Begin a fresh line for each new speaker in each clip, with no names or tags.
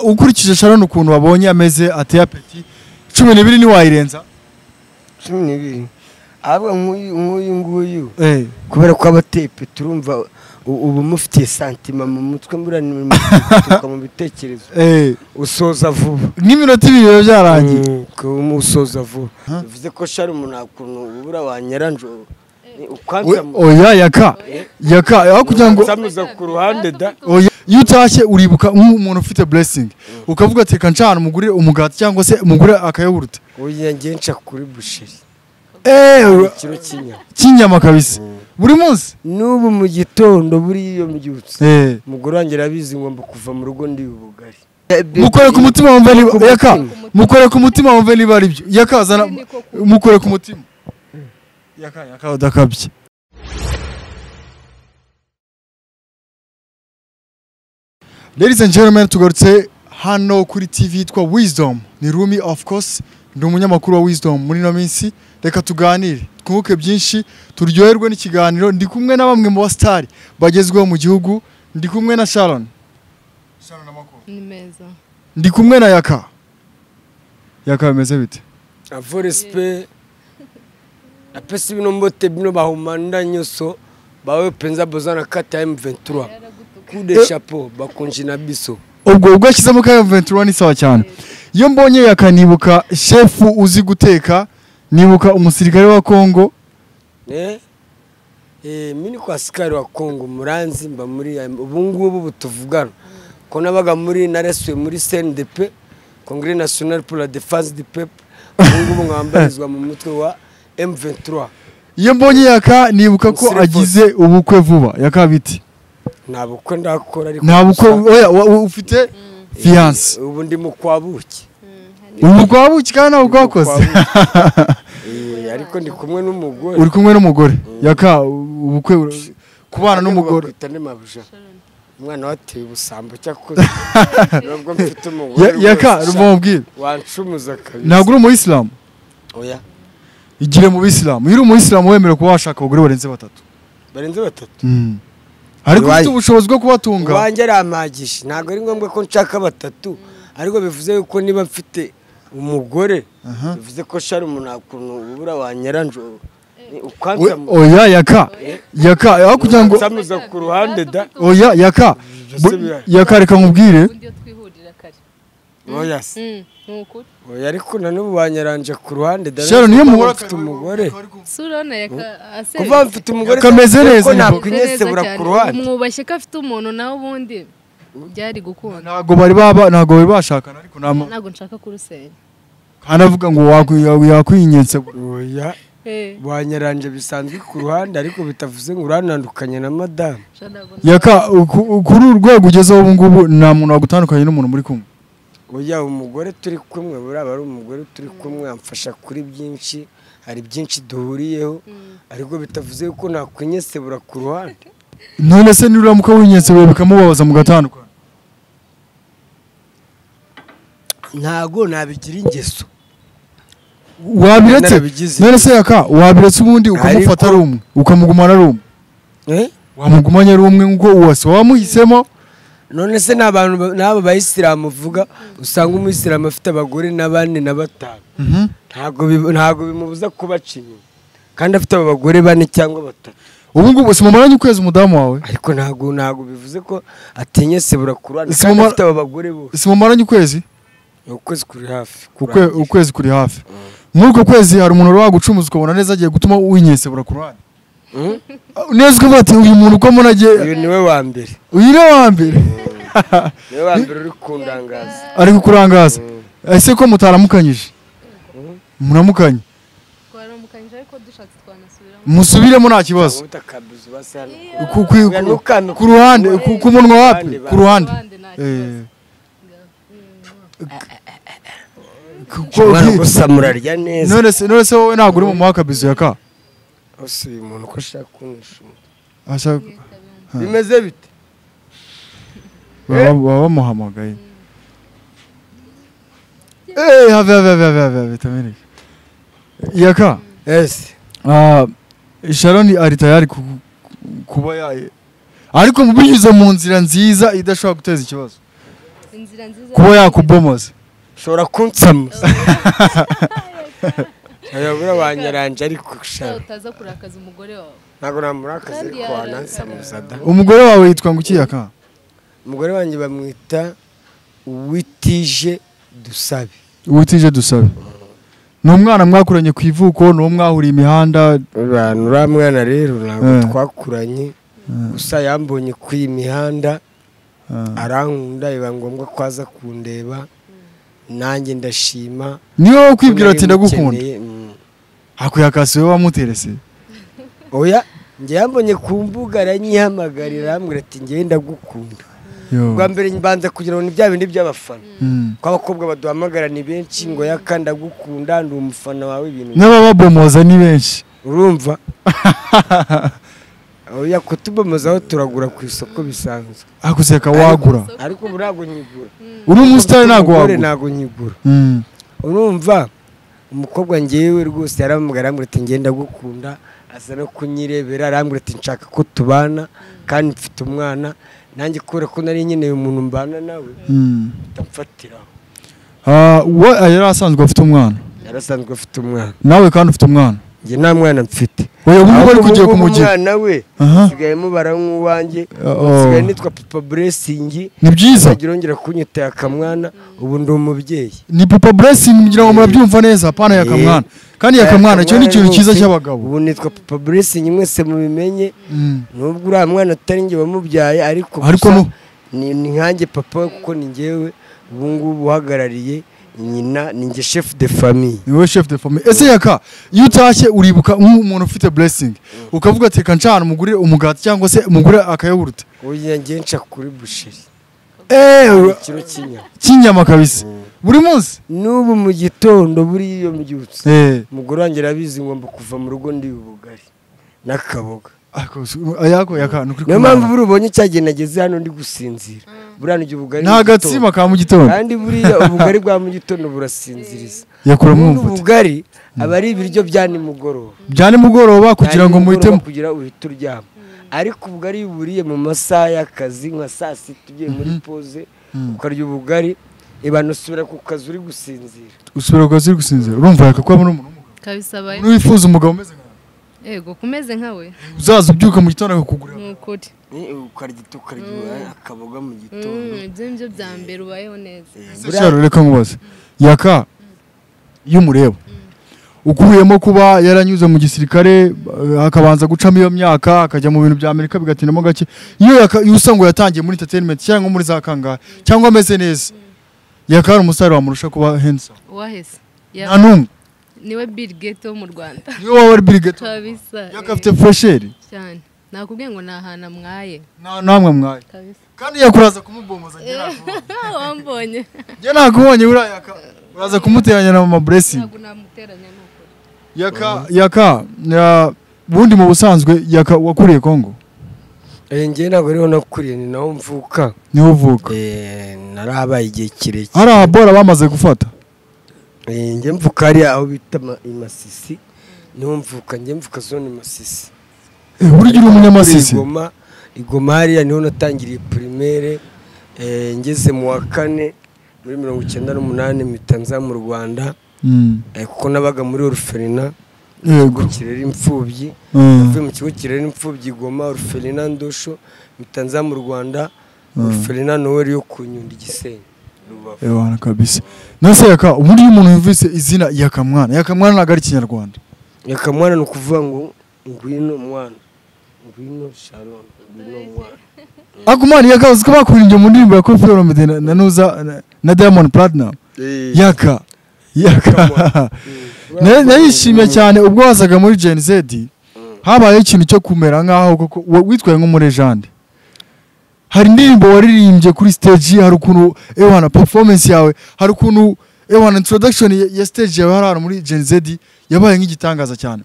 Ukurikije Sharon ukuntu wabonye ameze ateye apeti, 12 ni wayirenza
12. Ahubwo nk'uyu nguyu kubera ko abatepe turumva ubu mufitiye santima mu mutwe muranimutuka mu bitekerezo, usoza vuba
nk'iminota 2 byarangiye.
Usoza vuba bivuze ko Sharon umuntu akuntu ubura wanyaranjo
oya yaka yaka aho kugira ngo
nsamuza ku ruhande da.
Oya, iyo utashye uribuka nk'umuntu ufite blessing ukavuga ati reka ncana umugure umugati cyangwa se umugure akayawurute.
Oya ngiye nca kuri busheri ikiro
cy'inyama kabisa buri munsi.
N'ubu mu gitondo buri iyo mbyutse umugore wanjye arabizi ngomba kuva mu rugo ndi ubugari.
Mukore ku mutima wumve niba yaka, mukore ku mutima wumve niba ari byo yakazana, mukore ku mutima yaka yaka udakabye. Ladies and gentlemen, tugarutse hano kuri TV yitwa Wisdom. Ni Rumi of course, ndi umunyamakuru wa Wisdom muri no minsi. Reka tuganire, twunguke byinshi, turyoherwe n'ikiganiro. Ndi kumwe na bamwe mu ba star bagezweho mu gihugu. Ndi kumwe na Sharon. Sharon amakuru.
Ni meza.
Ndi kumwe na Yaka. Yaka bimeze bite?
Avo respect. Apesi bino mbote bino bahumanda nyoso bawe penza bozana kata M23. Coup de chapeau bakonji na biso.
Ubwo ubwo ashyizemo ka M23 ni sawa cyane. Iyo mbonye Yaka nibuka chef uzi guteka, nibuka umusirikare wa Kongo.
Mini kwa askari wa Kongo muranzi mba muri ubu ngubu butuvugana. Ko nabaga muri nareswe muri CNDP, Congrès National pour la Défense du Peuple. Ubu ngubu ngambarizwa mu mutwe wa M23.
Iyo mbonye Yaka nibuka ko agize ubukwe vuba. Yaka biti
nta bukwe ndakora ariko
nta bukwe. Oya ufite fiance.
Ubu ndi mu kwabuki.
Ubu kwabuki kandi ntabwo wakoze.
Ariko ndi kumwe n'umugore.
Uri kumwe n'umugore. Yaka ubukwe kubana n'umugore.
Umwana wateye ubusambo cyakoze. Nubwo mfite umugore.
Yaka rumubwira.
Wancumuza kabisa.
Ntabwo uri umuyisilamu?
Oya.
Igire mu bisilamu. Iyo uri umuyisilamu wemerewe kuba washaka abagore barenze batatu.
Barenze batatu?
Ariko ufite ubushobozi bwo kubatunga.
Wanjye aramagisha. Ntabwo ari ngombwa ko nshaka batatu, ariko bivuze yuko niba mfite umugore bivuze ko Sharon umuntu akuntu ubura wanyaranjo
Oya yaka yaka aho kugira ngo
nsamuza ku ruhande da.
Oya yaka yaka reka nkubwire.
Oya se. Oya ariko na n'ubu banyaranje ku ruhande da.
Sharon niyo muhora
mfite umugore.
Surona yaka ase.
Kuva mfite umugore
kameze neza
nakwinyesebura ku ruhande.
Umwubashye ko afite umuntu nawe ubundi byari gukunda.
Ntago bari baba ntago bari bashakana ariko
ntago nshaka kurusenya.
Kandi avuga ngo wakwinyensebura.
Oya. Banyaranje bisanzwe ku ruhande ariko bitavuze ngo uranandukanye na madame.
Yaka kuri urwego ugezeho ubu ngubu nta muntu wagutandukanye n'umuntu muri kumwe.
Oya umugore turi kumwe buraba ari umugore turi kumwe amfasha kuri byinshi, hari byinshi duhuriyeho ariko bitavuze ko nakwinyesebura ku ruhande.
None se nuramuka winyesebura bikamubabaza mugatandukana?
Ntago nabigira ingeso.
Wabiretse none se Yaka wabiretse ubundi ukamufata ari umwe ukamugumana ari umwe? Wamugumanye ari umwe ngo uwase wamuhisemo.
None se n'abantu n'abo bayisilamu uvuga usanga umuyisilamu afite abagore n'abane na batanu. Ntago bimubuza kubaca inyuma kandi afite abagore bane cyangwa batatu.
Ubu ngubu si mumaranye ukwezi umudamu wawe?
Ariko ntago bivuze ko atinyesebura ku ruhande kandi afite abagore bose.
Si mumaranye ukwezi?
Ukwezi kuri hafi.
Ukwezi kuri hafi. Muri uko kwezi hari umuntu wagucumuza ukabona neza agiye gutuma winyesebura ku ruhande. Neza ukavuga ati uyu muntu uko mbona agiye.
Uyu niwe wa mbere.
Uyu niwe wa mbere.
Niwe wa mbere uri kundangaza.
Ari kukurangaza. Ese ko mutaramukanyije? Muramukanye.
Twaramukanyije ariko dushatse twanasubiramo.
Musubiremo nta kibazo. Ku ruhande ku munwa wapi? Ku ruhande.
Gusa murarya neza.
None se wowe ntabwo uri mu mwaka bizu Yaka?
Ose uyu muntu ko ashaka kunisha.
Ashaka
bimeze bite?
Baba bamuhamagaye. Have tamene. Yaka.
Yes.
Sharon ari tayari kuba yaye. Ariko mubinyuze mu nzira nziza idashobora guteza ikibazo.
Inzira nziza
Kuba yakubomoza.
Ushobora kunsamuza. Ayobora wanyaranje ariko
shaka utaza kurakaza umugore wawe.
Ntago namurakaza ariko wanansamuza da.
Umugore wawe yitwa ngo iki Yaka?
Umugore wanjye bamwita Uwitije Dusabe.
Uwitije Dusabe. Ni umwana mwakuranye ku ivuko, ni umwahuriye imihanda.
Uriya mwana rero ntabwo twakuranye, gusa yambonye ku imihanda arankunda, biba ngombwa ko aza kundeba, nanjye ndashima.
Niwe wowe kwibwira ati ndagukunda? Akuyakasi wowe wamuterese?
Oya, njye yambonye ku mbuga aranyihamagarira arambwira ati njyewe ndagukunda. Bwa mbere mbanza kugira ngo ni bya bindi by'abafana. Ko abakobwa baduhamagara ni benshi ngo Yaka ndagukunda ndi umufana wawe ibintu.
N'abababomoza ni benshi.
Urumva? Oya kutubomoza aho turagura ku isoko bisanzwe.
Akuseka wagura.
Ariko burago nyigura.
Uri umusitari ntago wagura.
Ntago nyigura. Urumva? Umukobwa ngewe rwose yaramubwira arambwira ati njye ndagukunda, aza no kunyirebera arambwira ati nshaka ko tubana kandi mfite umwana. Nanjye kubera ko nari nkeneye umuntu mbana nawe ndamfatiraho.
We yari asanzwe afite umwana?
Yari asanzwe afite umwana.
Nawe kandi ufite umwana?
Njye nta mwana mfite.
Oya ubu ngubu ariko ugiye kumugira.
Umwana we nsigaye mubara nk'uwanjye, nsigaye nitwa Papa Blessing.
Ni byiza.
Ntagira ongera kunyita Yakamwana, ubu ndi umubyeyi.
Ni Papa Blessing mugira ngo murabyumva neza, apana Yakamwana. Kandi Yakamwana cyo ni ikintu cyiza cy'abagabo.
Ubu nitwa Papa Blessing mwese mubimenye. Nubwo uriya mwana atari njye wamubyaye ariko ni nkanjye papa kuko ni njyewe ubu ngubu uhagarariye nyina, ni njye chef de famille.
Ni wowe chef de famille. Ese Yaka, iyo utashye uribuka nk'umuntu ufite Blessing ukavuga ati reka ncana umugurire umugati cyangwa se umugure akayawurute?
Oya njye nca kuri busheri. Ikiro cy'inyama.
Cy'inyama kabisa. Buri munsi?
N'ubu mu gitondo buri iyo mbyutse. Umugore wanjye arabizi ngomba kuva mu rugo ndi ubugari n'akaboga.
Ayako Yaka nukuri.
Niyo mpamvu buri ubonye cyagiye nageze hano ndi gusinzira. Buriya nujya ubugari.
Nta gatsima ka mu gitondo.
Kandi buriya ubugari bwa mu gitondo burasinziriza.
Yakura mwumva.
Ubugari aba ari ibiryo bya nimugoroba.
Bya nimugoroba kugira ngo muhitemo
kugira uhite uryama. Ariko ubugari buriye mu masaha y'akazi nka saa sita ugiye muri pause ukarya ubugari ibana usubira ku kazi uri gusinzira.
Usubira ku kazi uri gusinzira. Urumva Yaka ko ari umuntu
kabisa.
Wifuza umugabo umeze nkawe?
Yego kumeze nkawe.
Uzaza ubyuka mu gitondo akakugurira.
Nukuri.
Ukarya ukarya akaboga mu gitondo.
Ibyo nibyo bya mbere ubayeho neza.
Sharo reka nkubaze. Yaka iyo umureba ukuyemo kuba yaranyuze mu gisirikare akabanza gucamo iyo myaka akajya mu bintu bya Amerika bigatinamo gake. Iyo Yaka usa ngo yatangiye muri entertainment cyangwa muri za kangahe cyangwa ameze neza. Yaka ari umusare wamurusha kuba handsome.
Wahese.
Nta numwe.
Niwe Bill Gates wo mu Rwanda.
Niwe waba ari Bill Gates.
Kabisa.
Yaka afite fresheri.
Cyane. Nakubwiye ngo nahana mwaye.
Na namwe mwaye.
Kabisa.
Kandi yakuraza kumubomoza njye nakubonye.
Wambonye.
Njye nakubonye buriya Yaka uraza kumuteranya na Mama Blessing.
Ntabwo namuteranya nukuri.
Yaka bundi mu busanzwe Yaka wakuriye Kongo?
Njye ntabwo ariho nakuriye, ni naho mvuka.
Niho uvuka?
Narahabaye igihe kirekire.
Hari ababora bamaze gufata?
Njye mvuka hariya aho bita i Masisi, niho mvuka, njye mvuka zone Masisi.
Burya uri umunyamasisi?
Igoma hariya niho natangiriye primaire, ngeze mu wa kane muri 98 mpita nza mu Rwanda, kuko nabaga muri orphelinat.
Yego.
Kirera imfubyi. Navuye mu kigo kirera imfubyi Goma, orphelinat Ndosho, mpita nza mu Rwanda, orphelinat Noel yo ku Nyundo Gisenyi.
Ewana kabisa. Nase Yaka, ubundi iyo umuntu yumvise izina Yakamwana, Yakamwana ntabwo ari Ikinyarwanda.
Yakamwana ni ukuvuga ngo ngwino mwana, ngwino Sharon, ngwino mwana.
Akumana Yaka uzi ko bakuririmba mu ndirimbo ya Koffi Olomide na Nuza na Diamond Platnumz. Yaka. Yaka. Narishimye cyane ubwo wazaga muri Gen Z, habaye ikintu cyo kumera nkaho koko witwaye nk'umurejande. Hari indirimbo waririmbye kuri stage, hari ukuntu ewana performance yawe, hari ukuntu ewana introduction ya stage yawe hari muri Gen Z yabaye nk'igitangaza cyane.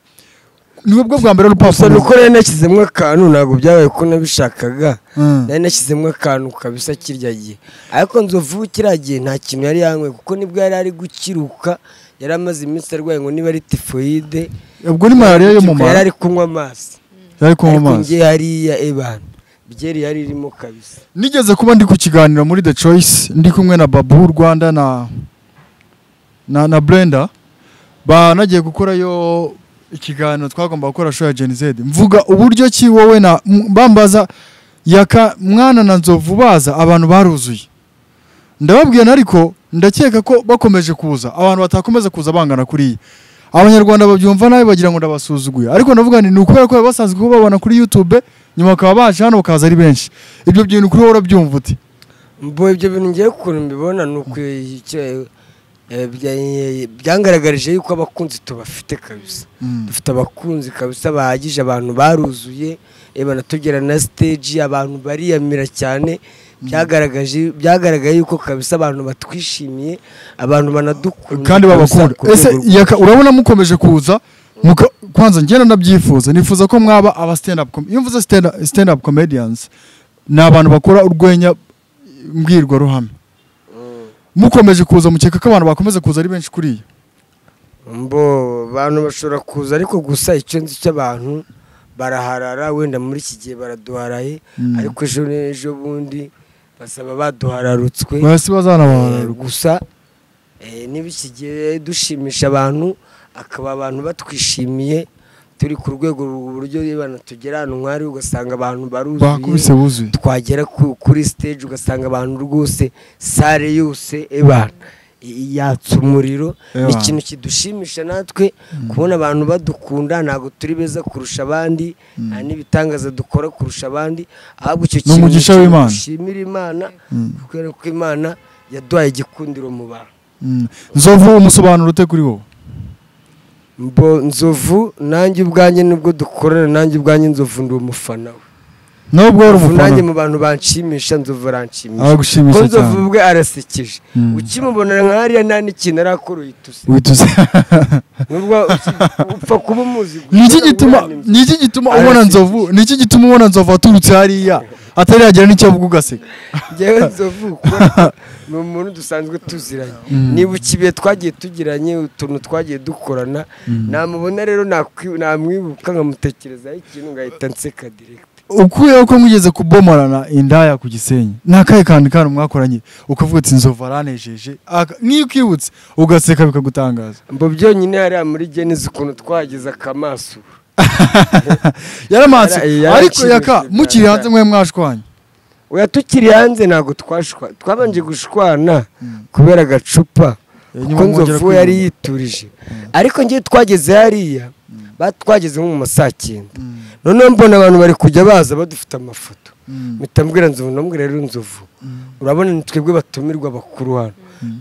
Niwe bwo bwa mbere
rupapuro. Nuko rero nashyizemo akantu ntabwo byabaye ko nabishakaga. Nari nashyizemo akantu kabisa kirya gihe. Ariko Nzovu kiriya gihe nta kintu yari yanyweye kuko nibwo yari ari gukiruka, yari amaze iminsi arwaye ngo niba ari typhoide.
Ubwo ni malaria yo mu mara.
Yari ari kunywa amazi.
Yari kunywa amazi.
Ariko ngiye hariya ebana. Byeri yari irimo kabisa.
Nigeze kuba ndi ku kiganiro muri The Choice, ndi kumwe na Babu Rwanda na Brenda, banagiye gukorayo ikiganiro twagomba gukora show ya Gen Z. Mvuga uburyo ki wowe na bambaza Yaka mwana na Nzovu baza abantu baruzuye. Ndababwira ariko ndakeka ko bakomeje kuza abantu batakomeza kuza bangana kuri Abanyarwanda babyumva nabi bagira ngo ndabasuzuguye, ariko ndavuga ni ukubera ko basanzwe kubabona kuri YouTube nyuma bakaba baje hano bakaza ari benshi. Ibyo bintu kuri wowe urabyumva uti?
Mbo ibyo bintu ngiye ukuntu mbibona ni uko byangaragarije yuko abakunzi tubafite kabisa. Dufite abakunzi kabisa bahagije, abantu baruzuye, banatugera na stage, abantu bariyamira cyane. Byagaragaye yuko kabisa abantu batwishimiye, abantu banadukunda
kandi babakunda. Ese urabona mukomeje kuza kwanza ngena ndabyifuza, nifuza ko mwaba aba stand up. Iyo mvuze stand up comedians ni abantu bakora urwenya mbwirwa ruhame. Mukomeje kuza mukeka ko abantu bakomeza kuza ari benshi kuriya?
Mbo abantu bashobora kuza, ariko gusa icyo nzi cy'abantu baraharara, wenda muri iki gihe baraduharaye, ariko ejo n'ejo bundi basaba baduhararutswe. Gusa niba iki gihe dushimisha abantu, akaba abantu batwishimiye, turi ku rwego uburyo banatugera ahantu nk'ari ugasanga abantu baruzuye, twagera kuri stage ugasanga abantu rwose sale yose ebana yatsa umuriro. Ikintu kidushimisha natwe kubona abantu badukunda, ntabwo turi beza kurusha abandi, nta n'ibitangaza dukora kurusha abandi, ahubwo icyo kintu dushimira Imana kubera ko Imana yaduhaye igikundiro mu bantu.
Nzovu umusobanuro ute kuri wowe?
Mbo Nzovu nanjye ubwanjye nubwo dukorana, nanjye ubwanjye Nzovu ndi umufana we.
Nubwo uri umufana
nanjye mu bantu banshimisha Nzovu aranshimisha.
Aragushimisha cyane.
Nzovu ubwe arasekeje. Ukimubona nk'ariya nta n'ikintu arakora uhita. Nubwo upfa kuba umuzi.
Niki gituma ubona Nzovu? Niki gituma ubona Nzovu aturutse hariya atari yagira n'icyo avuga ugaseka?
Njyewe Nzovu ni umuntu dusanzwe tuziranye. Niba ukibiye twagiye tugiranye utuntu twagiye dukorana, namubona rero namwibuka nkamutekerezaho ikintu ngahita nseka direct.
Ukuyeho ko mwigeze kubomorana indaya ku Gisenyi, nakaye kandi kandi mwakoranye ukavuga ati Nzovu aranejeje, niyo ukibutse ugaseka bikagutangaza?
Mbo byonyine hariya muri Genizi ukuntu twageze akamasura.
Yaramatse ariko Yaka mukiri hanze mwe mwashwanye?
Oya tukiri hanze ntabwo twashwa, twabanje gushwana kubera agacupa kuko Nzovu yari yiturije. Ariko ngiye twageze hariya batwageze nko mu masaa 9. Noneho mbona abantu bari kujya baza badufite amafoto. Mpita mbwira Nzovu, ndamubwira rero Nzovu, urabona ni twebwe batumirwa bakuru hano.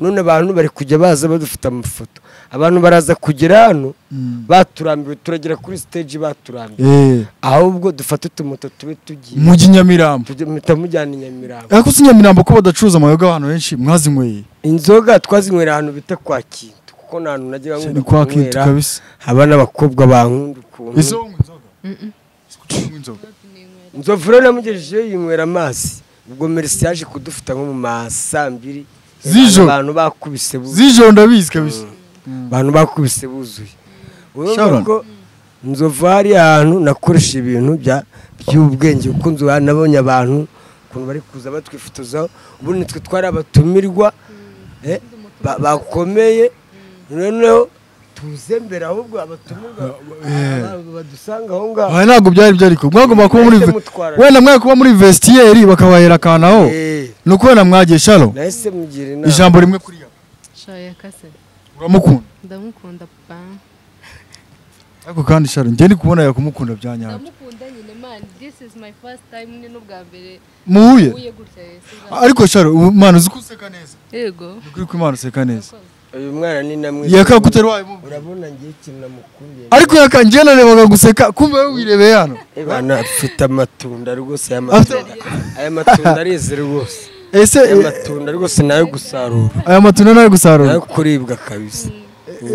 None abantu bari kujya baza badufite amafoto. Abantu baraza kugera hano baturambiwe, turagera kuri stage baturambiwe. Ahubwo dufate utumoto tube tugiye
mujyi Nyamirambo.
Mpita mujyana i Nyamirambo.
Ariko si Nyamirambo ko badacuruza amayoga abantu benshi mwazinyweye?
Inzoga twazinywera ahantu bita kwa Kintu, kuko nta hantu najyaga nkunda
kunywera. Kwa Kintu kabisa.
Haba n'abakobwa bankunda ukuntu.
Ese wowe inzoga?
Nzovu rero namugejejeyo yinywera amazi. Ubwo Merci yaje kudufata nko mu ma saa 2
z'ijoro.
Abantu bakubise buzuye.
Z'ijoro ndabizi kabisa.
Abantu bakubise buzuye. Urumva ko Nzovu hari ahantu nakoresha ibintu by'ubwenge, kuko Nzovu nabonye abantu ukuntu bari kuza batwifotozaho, ubundi nitwe twari abatumirwa bakomeye, noneho tuze mbere ahubwo abatumirwa badusanga aho ngaho.
Aha ntabwo byari byariko mwagomba kuba muri wenda mwe kuba muri vestiaire bakabahera akantu aho. Nuko wenda mwagiye Shalo.
Nahise mugira inama.
Ijambo rimwe kuri Yaka.
Shaka se.
Uramukunda?
Ndamukunda papa.
Ariko kandi Shalo njye ndi kubona yakumukunda byanyabyo.
Ndamukunda nyine man, this is my first time, ni n'ubwa mbere
muhuye.
Muhuye gutya Yesu.
Ariko Shalo man uzi kuseka neza.
Yego.
Ukuri ko Imana useka neza.
Uyu mwana ni namwe.
Yaka kutari wayo.
Urabona ngiye ikintu namukundiye.
Ariko Yaka njye narebaga guseka kumbe wewe wirebeye hano.
Ebana afite amatunda rwose aya matunda. Aya matunda areze rwose.
Ese
aya matunda rwose nayo gusarura.
Aya matunda nayo gusarura.
Nayo kuribwa kabisa.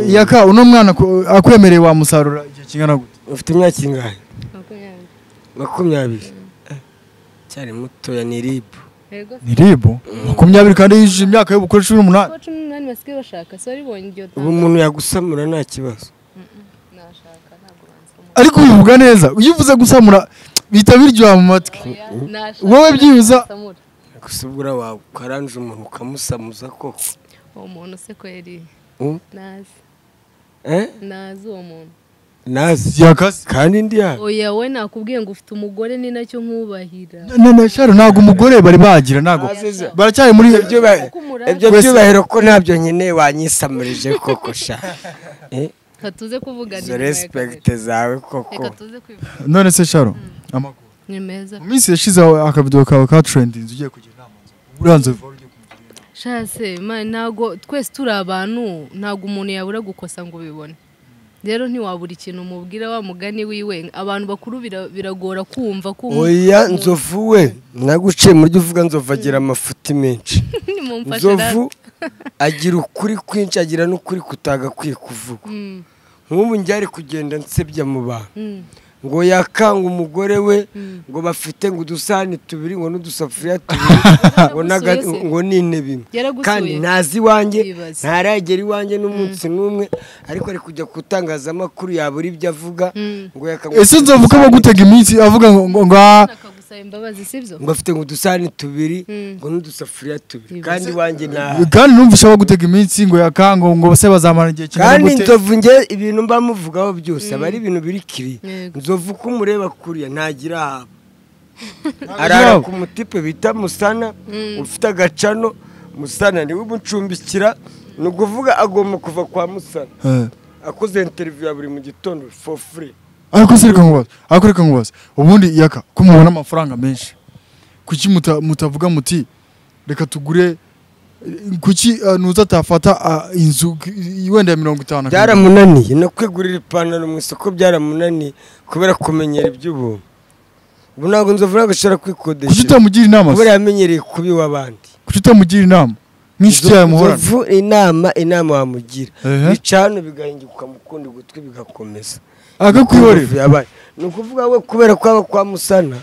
Yaka uno mwana akwemereye wamusarura igihe kingana gute?
Ufite imyaka ingahe?
20.
20. Cyari mutoya ni ribu.
Ni ribu? 20 kandi yujuje imyaka y'ubukure 18.
18 basigaye bashaka, so aribonye iryo
tanga. Ubu umuntu yagusamura nta kibazo.
Nashaka ntabwo banza.
Ariko ubivuga neza, iyo uvuze gusamura Bita biryoha mu matwi. Wowe byibuza
gusubura wawe karanje umuntu ukamusamuza koko.
Uwo muntu se kweri? Nazi. Nazi uwo muntu.
Nazi
yakase
kandi ndi ya.
Oya we nakubwiye ngo ufite umugore ni nacyo nkubahira.
None Sharo ntago umugore bari bagira ntago. Baracyari muri
ibyo byubahiro ko ntabyo nkeneye wanyisamurije koko sha.
Katuze kuvuga
ni respect zawe koko.
Reka tuze kwivuga.
None se Sharo amakuru
ni meza.
Mu minsi yashize akavideo kawe ka trending ugiye kugira inama. Uranze vuba ugiye kumugira inama.
Shase man ntago twese turi abantu ntago umuntu yabura gukosa ngo ubibone. Rero ntiwabura ikintu umubwira wa mugani wiwe abantu bakuru biragora kumva ko
oya Nzovu we naguciye muri uvuga Nzovu agira amafuti menshi. Nzovu agira ukuri kwinshi agira n'ukuri kutagakwiye kuvuga. Nk'ubu njyari kugenda nsebya mu bantu ngo yakanga umugore we ngo bafite ngo udusahani tubiri ngo n'udusafuriya tubiri ngo ngo n'intebe imwe kandi ntazi iwanjye ntaragera iwanjye n'umunsi n'umwe ariko ari kujya kutangazamakuru yabura ibyo avuga ngo yakanga.
Ese Nzovu ko bagutega iminsi avuga ngo
imbabazi sibyo
ngo afite ngo udusahani tubiri ngo n'udusafuriya tubiri kandi iwanjye nta
kandi numvisha bagutega iminsi ngo yakanga ngo bose bazamara igihe kinini
kandi Nzovu nge ibintu mba muvugaho byose aba ari ibintu biri kiri. Nzovu ko umureba kuriya ntagira haba arara ku mutipe bita Musana ufite agacano. Musana niwe umucumbikira ni ukuvuga agomba kuva kwa Musana akoze interview ya buri mu gitondo for free.
Ariko se reka nkubaze ubundi yaka ko mubona amafaranga menshi kuki mutavuga muti reka tugure kuki nuza tafata inzu wenda ya 50?
Byaramunaniye no kwigurira ipantaro mu isoko byaramunaniye kubera kumenyera iby'ubuntu. Ubu ntabwo Nzovu ntabwo kwikodesha.
Kuki utamugira inama?
Kubera yamenyereye kubi w'abandi.
Kuki utamugira inama? Nk'inshuti yawe muhorana.
Nzovu inama wamugira bica hano bigahinguka mu kundi gutwi bigakomeza
akakwihorera.
Ni ukuvuga we kubera ko aba kwa Musana,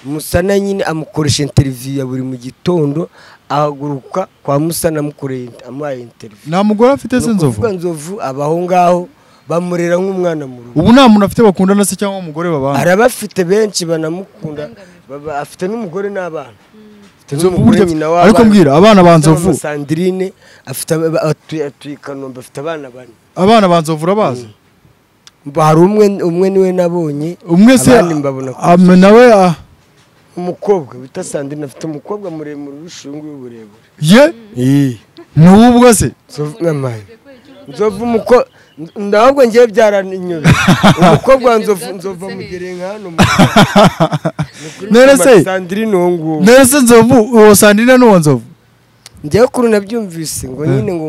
Musana nyine amukoresha interview ya buri mu gitondo ahaguruka kwa Musana amukoreye amuhaye interview.
Nta mugore afite se Nzovu?
Nzovu abaho ngaho bamurera nk'umwana mu rugo.
Ubu nta muntu afite bakundana se cyangwa umugore babana?
Arabafite benshi banamukunda, afite n'umugore n'abana.
Ariko mbwira abana ba Nzovu
Sandrine afite atuye Kanombe afite abana bane.
Abana ba Nzovu urabazi?
Hari umwe niwe nabonye
umwe se nawe
umukobwa bita Sandrine afite umukobwa muremure urusha uburebure.
Ye? Nubwo se
Nzovu muko ndabwo ngiye byaraninyube umukobwa wa Nzovu Nzovu amugereye nka hano.
None se
Sandrine uwo nguwo.
None se Nzovu uwo Sandrine n'uwo Nzovu
njyewe kuri nabyumvise ngo nyine ngo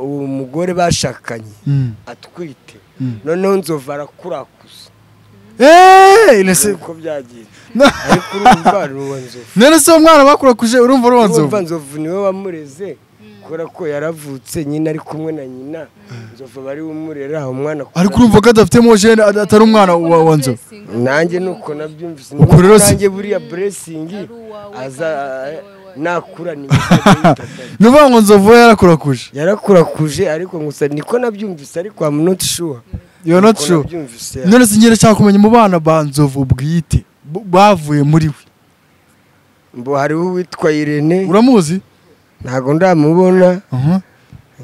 uwo mugore bashakanye atwite noneho Nzovu arakurakuza.
Nese
uko byagiye ariko urumva ari uwa Nzovu.
None se umwana bakurakuje urumva ari uwa Nzovu?
Urumva Nzovu niwe wamureze kubera ko yaravutse nyina ari kumwe na nyina. Nzovu bari umurera umwana
ariko urumva ko adafitemo gene atari umwana wa Nzovu.
Nanjye nuko nabyumvise nanjye buriya blessing aza nakura ni
nuvuga ngo Nzovu yarakurakuje
yarakurakuje ariko ngusa niko nabyumvise ariko I'm not sure.
You're not sure. None se ngere cyangwa kumenya mu bana ba Nzovu bwite bavuye muri we.
Mbo hariho uwitwa Irene.
Uramuzi?
Ntago ndamubona.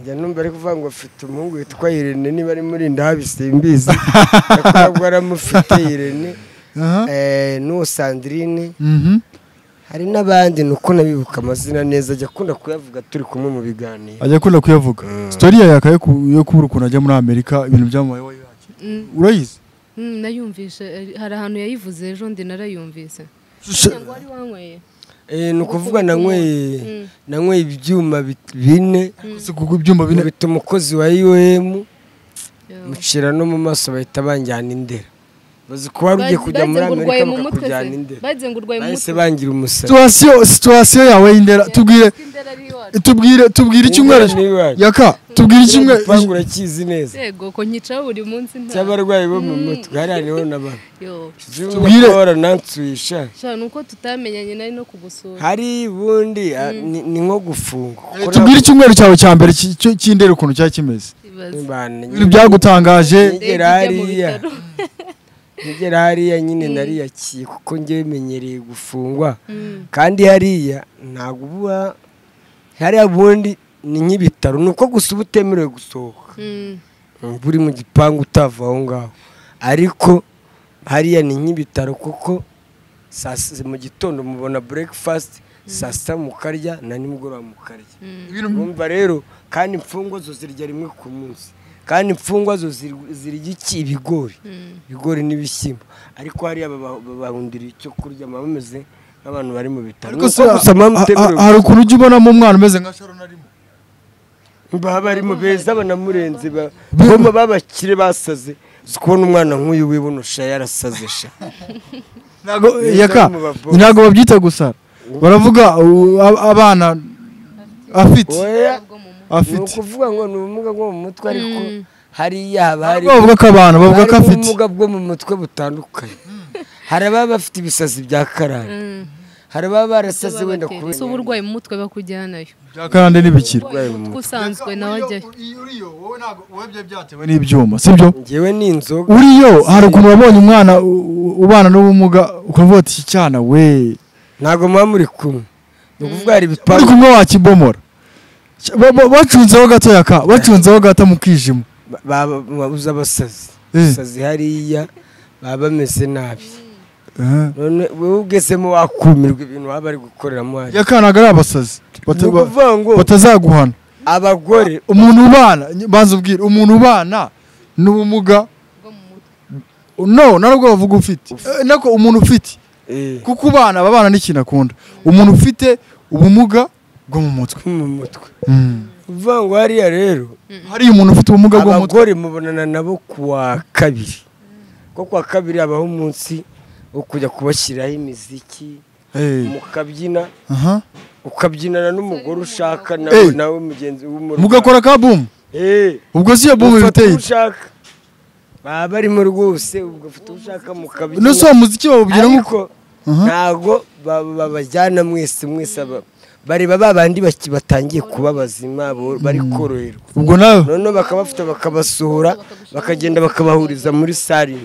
Njya numva ari kuvuga ngo afite umuhungu witwa Irene niba ari muri ndabisimbizi. Akabwo aramufite Irene. N'uwo Sandrine. Hari n'abandi nuko nabibuka amazina neza ajya akunda kuyavuga turi kumwe mu biganiro.
Ajya akunda kuyavuga. Story ya yakaye yo kubura ukuntu ajya muri Amerika ibintu byamubaye urayizi?
Nayumvishe hari ahantu yayivuze ejo ndi narayumvise. Ngo wari wanyweye?
Ni ukuvuga nanyweye ibyuma bine.
Kuko ibyuma bine
bituma umukozi wa IOM mucira no mu maso bahita banjyana indera. Bazi ko wari ugiye kujya muri Amerika bakakujyana indera.
Baze ngo urwaye mu mutwe.
Bahise bangira umusatsi.
Situation yawe y'indera tubwire tubwire icyumweru yaka tubwire icyumweru
igipangu urakizi neza.
Yego ko nyica buri munsi nta
cy'abarwayi bo mu mutwe hari niho n'abantu.
Tubwire
baranansuisha.
Sha nuko tutamenyanye nari no kugusura.
Hari bundi ni nko gufunga.
Tubwire icyumweru cyawe cya mbere cy'indera ukuntu cyari kimeze. Ibintu byagutangaje.
Ngera hariya nyine nariyakiye kuko ngewe menyereye gufungwa. Kandi hariya ntabwo uba hariya bundi ni nk'ibitaro, nuko gusa uba utemerewe gusohoka. Buri mu gipangu utava aho ngaho. Ariko hariya ni nk'ibitaro kuko mu gitondo mubona breakfast, saa sita mukarya na nimugoroba mukarya. Urumva rero kandi imfungwa zo zirya rimwe ku munsi. Kandi imfungwa zo zirya iki? Ibigori. Ibigori n'ibishyimbo. Ariko hariya babahundira icyo kurya bameze nk'abantu bari mu bitaro.
Hari ukuntu ujya ubonamo umwana umeze nka Sharon arimo.
Baba barimo beza banamurenze boma babakire basaze. Kubona umwana nk'uyu wibonosha yarasaze sha.
Ntago yaka ntago babyita gusara. Baravuga abana afite. Afite.
Ukuvuga ngo ni ubumuga bwo mu mutwe ariko hariya haba hari
bavuga ko abana bavuga ko afite
ubumuga bwo mu mutwe butandukanye. Hari ababa bafite ibisazi bya karande. Hari ababa barasaze wenda kubera
uburwayi mu mutwe bakujyanayo.
Bya karande n'ibikira.
Usanzwe nawe ajyayo.
Uriyo wowe ntago webye byatewe n'ibyuma, sibyo?
Ngewe ni inzoga.
Uriyo hari ukuntu wabonye umwana ubana n'ubumuga ukavuga ati cyana we.
Ntago muba muri kumwe. Ni ukuvuga hari ibipangu.
Uri kumwe wakibomora. Bacunzeho gato yaka, bacunzeho gato mu kwijima.
Babuza abasazi. Abasazi hariya baba bameze nabi. None wewe ugezemo wakumirwa ibintu baba bari gukoreramo hariya.
Yaka ntago ari abasazi. Batazaguhana.
Abagore
umuntu ubana banza ubwira umuntu ubana n'ubumuga no narubwo bavuga ufite. Nako umuntu ufite. Kuko ubana babana n'ikintu akunda. Umuntu ufite ubumuga bwo mu mutwe.
Mu mutwe. Uvuga ngo hariya rero
hari umuntu ufite ubumuga bwo mu mutwe.
Abagore mubonana nabo kuwa kabiri. Ko kuwa kabiri abaho umunsi wo kujya kubashyiraho imiziki mukabyina. Ukabyinana n'umugore ushaka nawe mugenzi w'umurwayi.
Mugakora ka boom. Ubwo si yo boom biteye.
Baba barimo rwose ugafite ushaka mukabyina.
No so muziki bawubyina nkuko
ntago babajyana mwese mwese bareba babandi batangiye kuba bazima bari koroherwa.
Ubwo nawe
none bakabafata bakabasohora bakagenda bakabahuriza muri salle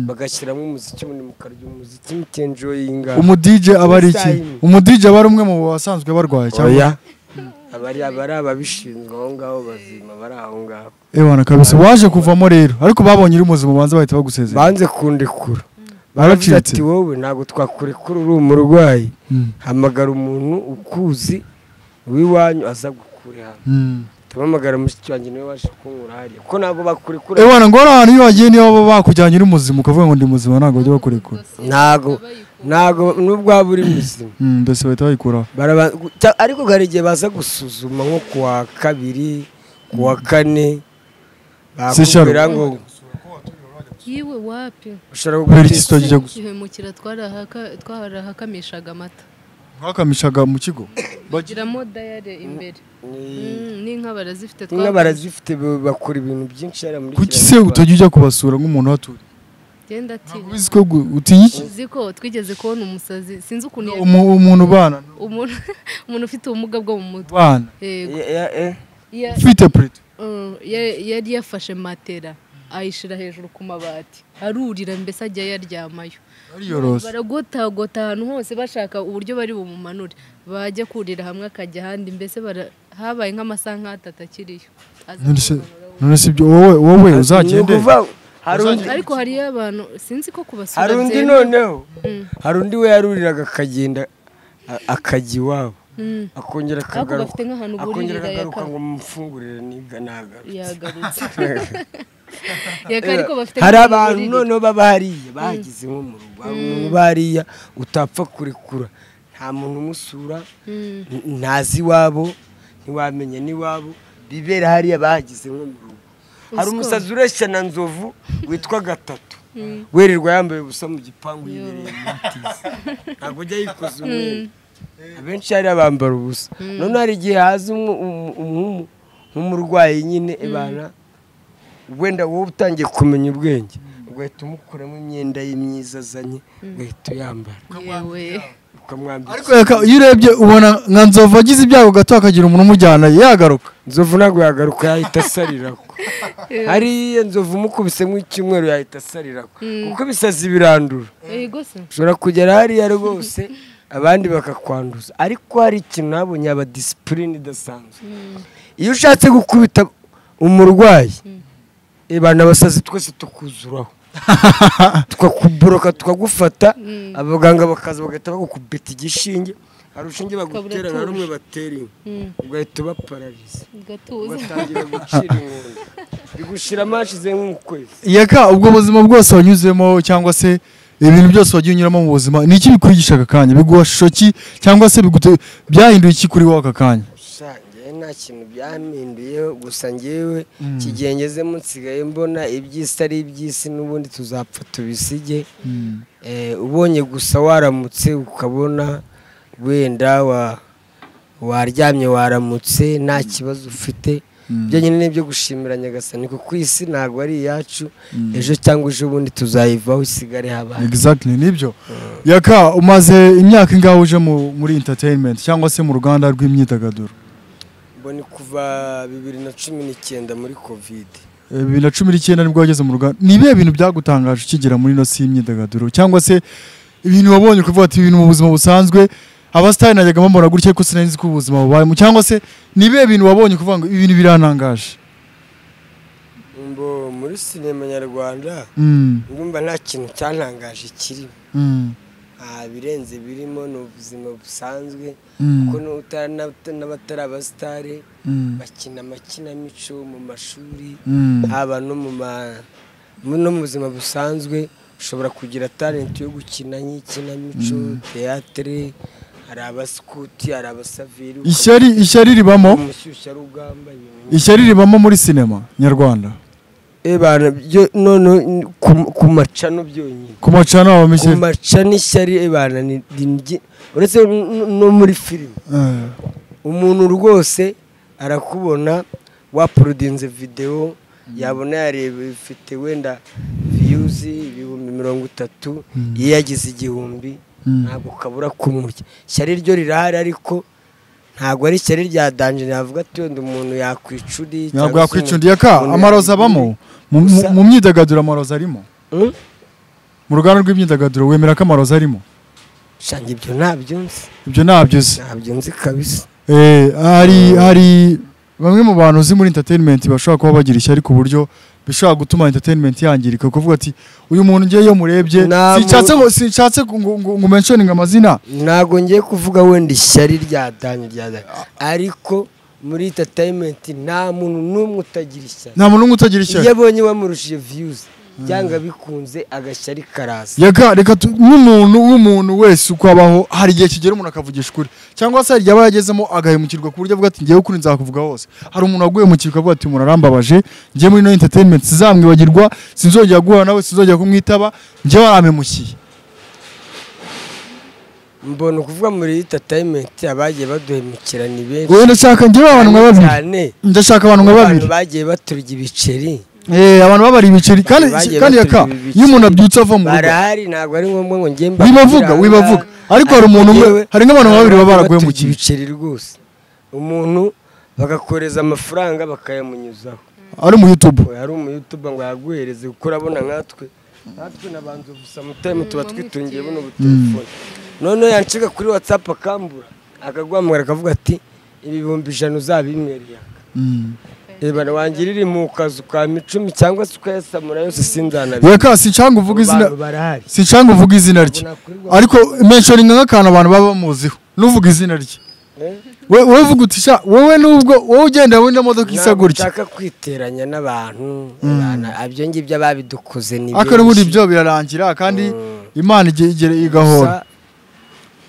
bagashyiramo umuziki ubundi mukarya umuziki mukenjoyinga.
Umu DJ aba ari iki? Umu DJ aba ari umwe mu basanzwe barwaye cyangwa
abari ababishinzwe aho ngaho bazima bari aho ngaho.
Ewana kabisa waje kuvamo rero ariko babonye uri muzima banza bahita bagusezera.
Banze kundekura. Baracitse ati wowe ntago twakurekura uri umurwayi. Hamagara umuntu ukuzi wiwanyu aza gukure hano. Tabamagara mushiki wanjye niwe waje kunkura hariya. Ko ntago bakurekura.
Ewana ngo ahantu iyo wagiye niyo baba bakujyanye uri muzima ukavuga ngo ndi muzima ntago bajya bakurekura.
Ntago nubwo waba uri muzima.
Mbese bahita bayikuraho.
Ariko hari igihe baza gusuzuma nko kuwa kabiri, kuwa kane bakubwira ngo
yiwe wapi.
Ushobora
gukora iki?
Ihemukira twarahakamishaga amata.
Mwakamishaga mu kigo?
Bagiramo dayare imbere. N'inka barazifite
Inka barazifite bakora ibintu byinshi yara muri.
Kuki se utajya ujya kubasura nk'umuntu haturiye?
Genda ati.
Uzi ko utinya iki?
Uzi ko twigeze kubona umusazi sinzi ukuntu
umuntu ubana
umuntu ufite ubumuga bwo mu mutwe.
Ubana. Ufite prito.
Yari yafashe matera ayishira hejuru ku mabati arurira mbese ajya yaryamayo. Baragotagota ahantu hose bashaka uburyo bari bumumanure bajya kurira hamwe akajya ahandi mbese habaye nk'amasaha nk'atatu akiriyo.
None si ibyo wowe uzagende.
Ariko hariyo abantu sinzi ko kubasura.
Hari undi noneho hari undi we yaruriraga akagenda akajya iwabo. Akongera akagaruka akongera akagaruka ngo mumfungurire niga nagarutse. Hari abantu noneho baba hariya bagize nko mu rugo umuntu bariya utapfa kurekura nta muntu umusura ntazi iwabo ntiwamenya n'iwabo bibera hariya bagize nko mu rugo. Hari umusazi ureshya na nzovu witwa Gatatu wererwa yambaye ubusa mu gipangu yibereye mu tizi ntabwo ujya yikoza umwenda. Abenshi hari abambara ubusa. None hari igihe haza nk'umurwayi nyine ebana wenda wowe utangiye kumenya ubwenge ugahita umukuramo imyenda ye myiza azanye ugahita uyambara. Ukamwambika.
Ariko iyo urebye ubona nka Nzovu agize ibyago gato akagira umuntu umujyana yagaruka.
Nzovu ntabwo yagaruka, yahita asarirako. Hariya Nzovu umukubise nk'icyumweru yahita asarirako, kuko ibisazi birandura. Ushobora kugera hariya rwose abandi bakakwanduza. Ariko hari ikintu nabonye, aba disipurine idasanzwe. Iyo ushatse gukubita umurwayi, abantu abasazi twese tukuzuraho, tukakuboroka, tukagufata, abaganga bakaza bagahita bagukubita igishinge. Hari urushinge bagutera nka rumwe batera inka, ugahita ubaparariza, ugatangira gucira inkondo, bigushiramo hashize nk'ukwezi.
Yaka, ubwo buzima bwose wanyuzemo cyangwa se ibintu byose wagiye unyuramo mu buzima, ni iki bikwigisha aka kanya? Biguha shusho ki cyangwa se byahinduye iki kuri wowe aka kanya?
Nta kintu byampinduyeho, gusa ngewe kigihe ngezemo nsigaye mbona iby'isi ari iby'isi, n'ubundi tuzapfa tubisige. Ubonye gusa waramutse ukabona wenda waryamye waramutse nta kibazo ufite, ibyo nyine ni ibyo gushimira Nyagasani, kuko isi ntabwo ari iyacu, ejo cyangwa ejo bundi tuzayivaho isigare habaye.
Exactly, nibyo. Yaka, umaze imyaka ingahe uje muri entertainment cyangwa se mu ruganda rw'imyidagaduro?
Mbona kuva 2019 muri Covid.
2019 nibwo wageze mu ruganda. Ni ibihe bintu byagutangaje ukigera muri ino si y'imyidagaduro, cyangwa se ibintu wabonye ukavuga ati ibintu mu buzima busanzwe abasitari najyaga mbona gutya ariko sinari nzi ko ubuzima bubayemo, cyangwa se ni ibihe bintu wabonye kuvuga ngo ibintu birantangaje?
Mbo muri sinema nyarwanda ndumva nta kintu cyantangaje kirimo. Birenze birimo ni ubuzima busanzwe, kuko n'abatari abasitari bakina amakinamico mu mashuri, haba no mu buzima busanzwe ushobora kugira talent yo gukina nk'ikinamico, teatre, hari abaskuti, hari abasaveri.
Ishyari ribamo, ishyari ribamo muri sinema nyarwanda.
Ebana none ku macano byonyine,
ku macano abamishye,
ku macano ishyari ebana ni uretse no muri filime. Umuntu rwose arakubona waporodinze video, yabona yareba ifite wenda views 30,000, iyo yagize 1000 ntabwo kabura kumurya. Ishyari ryo rirahari, ariko ntabwo ari ishyari rya danger. Navuga ati wenda umuntu yakwicuri,
ntabwo yakwicundiye. Yaka, amaroza abamo mu myidagaduro, amaroza arimo mu ruganda rw'imyidagaduro, wemera ko amaroza arimo?
Shange ibyo ntabyo nzi,
ibyo ntabyo uzi,
ntabyo nzi kabisa.
Hari bamwe mu bantu uzi muri entertainment bashobora kuba bagira ishyari ku buryo bishobora gutuma entertainment yangirika, kuvuga ati uyu muntu ngiye yo murebye, sinshatse ngo mentioning amazina,
ntago ngiye kuvuga wenda ishyari rya danje, ariko muri entertainment nta muntu n'umwe utagira ishyari,
nta muntu n'umwe utagira ishyari.
Iyo abonye wamurushije views byanga bikunze agashyari karaza.
Yaka, reka nk'umuntu wese uko abaho, hari igihe kigera umuntu akavugisha ukuri, cyangwa se hari igihe aba yagezemo agahemukirwa ku buryo avuga ati ngewe ukuri nzakuvuga hose. Hari umuntu waguhemukirwa avuga ati umuntu arambabaje, ngiye muri ino entertainment sizamwibagirwa, sinzongera guhura nawe, sinzongera kumwitaba, ngewe arampemukiye.
Mbona ukuvuga muri entertainment abagiye baduhemukira ni benshi.
Wowe ndashaka ngewe abantu nka babiri, ndashaka abantu nka babiri
bagiye baturya ibiceri.
Abantu babari ibiceri kandi yaka, iyo umuntu abyutse ava mu rugo
barahari, ntabwo ari ngombwa ngo ngiye
wibavuga, ariko hari umuntu umwe, hari nk'abantu babiri baba baraguhemukiye
ibiceri rwose, umuntu bagakoreza amafaranga bakayamunyuzaho.
Ari mu YouTube,
ari mu YouTube ngo yaguhereze, kuko urabona nkatwe nabanza gusa muteme tuba twitungiye buno butelefone. None yancika kuri WhatsApp akambura, akaguhamagara akavuga ati 100,000 uzabimwereye. Ebana wangirira mu kazu ka 10 cyangwa se ukayasamura yose sinzanabi.
Yaka, sincanga uvuga izina, sincanga uvuga izina rye, ariko mentioning nk'akantu abantu baba bamuziho, nuvuga izina rye. Wowe uvuga uti sha wowe nubwo wowe ugenda wenda modoka isa gutya,
nshaka kwiteranya n'abantu, abyo ngibyo ababidukoze ni
ariko n'ubundi ibyo birarangira kandi Imana igere igahora.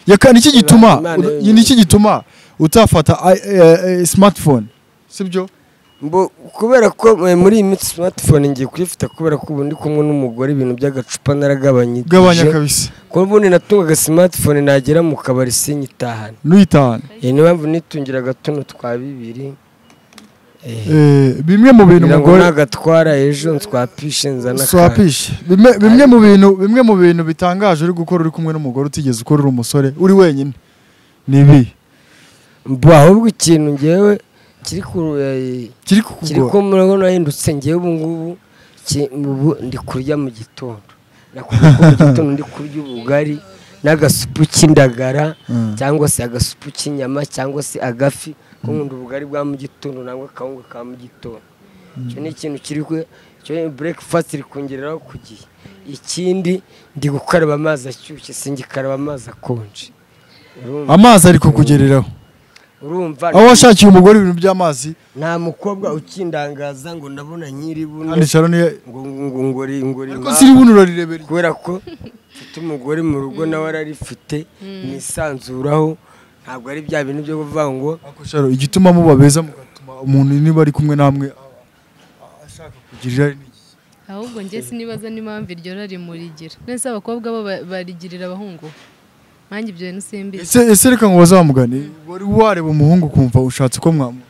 Yaka, niki gituma, niki gituma utafata smartphone, sibyo?
Mbo kubera ko muri iyi minsi smartphone ngiye kuyifata, kubera ko ubundi kumwe n'umugore ibintu by'agacupa naragabanye.
Gabanya kabisa.
Ko ubundi natungaga smartphone nagera mu kabari sinyitahane.
Nuyitahane.
Niyo mpamvu nitungiraga tuno twa 2.
Bimwe mu bintu
umugore agatwara ejo nswapishe nzana
swapishe. Bimwe mu bintu bitangaje uri gukora uri kumwe n'umugore utigeze ukora uri umusore uri wenyine ni ibi.
Ahubwo ikintu ngewe kiri ku murongo nahindutse ngewe ubu ngubu ndi kurya mu gitondo. Nakubwiye ko mu gitondo ndi kurya ubugari n'agasupu k'indagara cyangwa se agasupu k'inyama cyangwa se agafi. Nkunda ubugari bwa mu gitondo nangwa akawunga ka mu gitondo. Icyo ni ikintu kiri cyo breakfast iri kongereraho ku gihe. Ikindi ndi gukaraba amazi ashyushye singikaraba amazi akonje.
Amazi ari kukugereraho.
Urumva
aho washakiye umugore ibintu by'amazi
nta mukobwa ukindangaza ngo ndabona nyiri buno ngo ngo ngo
ariko siri buno urarirebera
kubera ko mfite umugore mu rugo nawe ararifite nisanzuraho. Ntabwo ari bya bintu byo kuvuga ngo
akosharo igituma mubabeza mugatuma umuntu niba ari kumwe namwe ashaka kugirira ari niki.
Ahubwo nge sinibaza n'impamvu iryo rari murigira. Nese abakobwa bo barigirira abahungu. Nanjye ibyo bintu simbizi.
Ese reka ngo bazamugane wari wareba umuhungu kumva ushatse ko mwamu.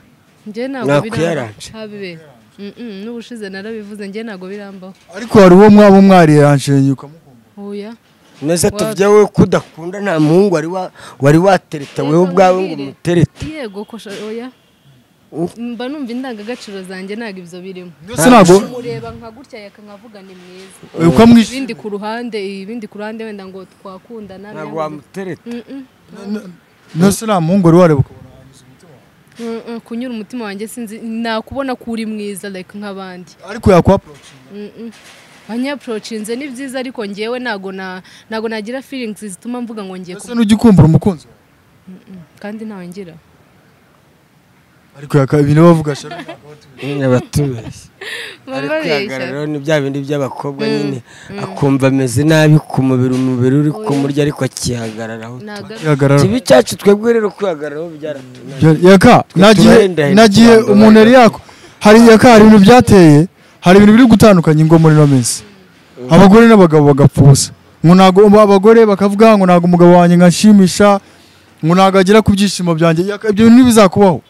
Nge ntabwo biramba. N'ubushize narabivuze nge ntabwo birambaho.
Ariko hari uwo mwabo mwari yanshenye ukamukumva.
Oya.
Nese tuvye we kudakunda nta muhungu wari watereta wewe ubwawe ngo umuterete.
Yego ko oya. Mba numva indangagaciro zanjye ntago ibyo birimo.
Nese ntago
mureba nka gutya yaka nkavuga ni mwiza. Ibindi ku ruhande ibindi ku ruhande wenda ngo twakundana
ntago wamutereta.
Nese nta muhungu wari wareba ukabona anyuze umutima
wawe. Kunyura umutima wanjye sinzi nakubona ko uri mwiza like nk'abandi.
Ariko yakwa approach.
Anyapproachinze ni byiza ariko ngewe ntago nagira feelings zituma mvuga ngo ngiye.
Ese nujya ukumbura umukunzi wawe?
Kandi ntawe ngira.
Ariko yaka ibintu bavuga shara
abatubeshye. Ariko yagararo ni bya bindi by'abakobwa nyine akumva ameze nabi ku mubiri umubiri uri kumurya ariko akihagararaho. Kibi cyacu twebwe rero kwihagararaho byaratunaniye.
Yaka nagiye umuntu yari yako hari yaka hari ibintu byateye. Hari ibintu biri gutandukanya ingo muri no minsi. Abagore n'abagabo bagapfusa. Ngo nago abagore bakavuga ngo nago umugabo wanjye ngashimisha, ngo nago agera ku byishimo byanjye. Ibyo bintu bizakubaho.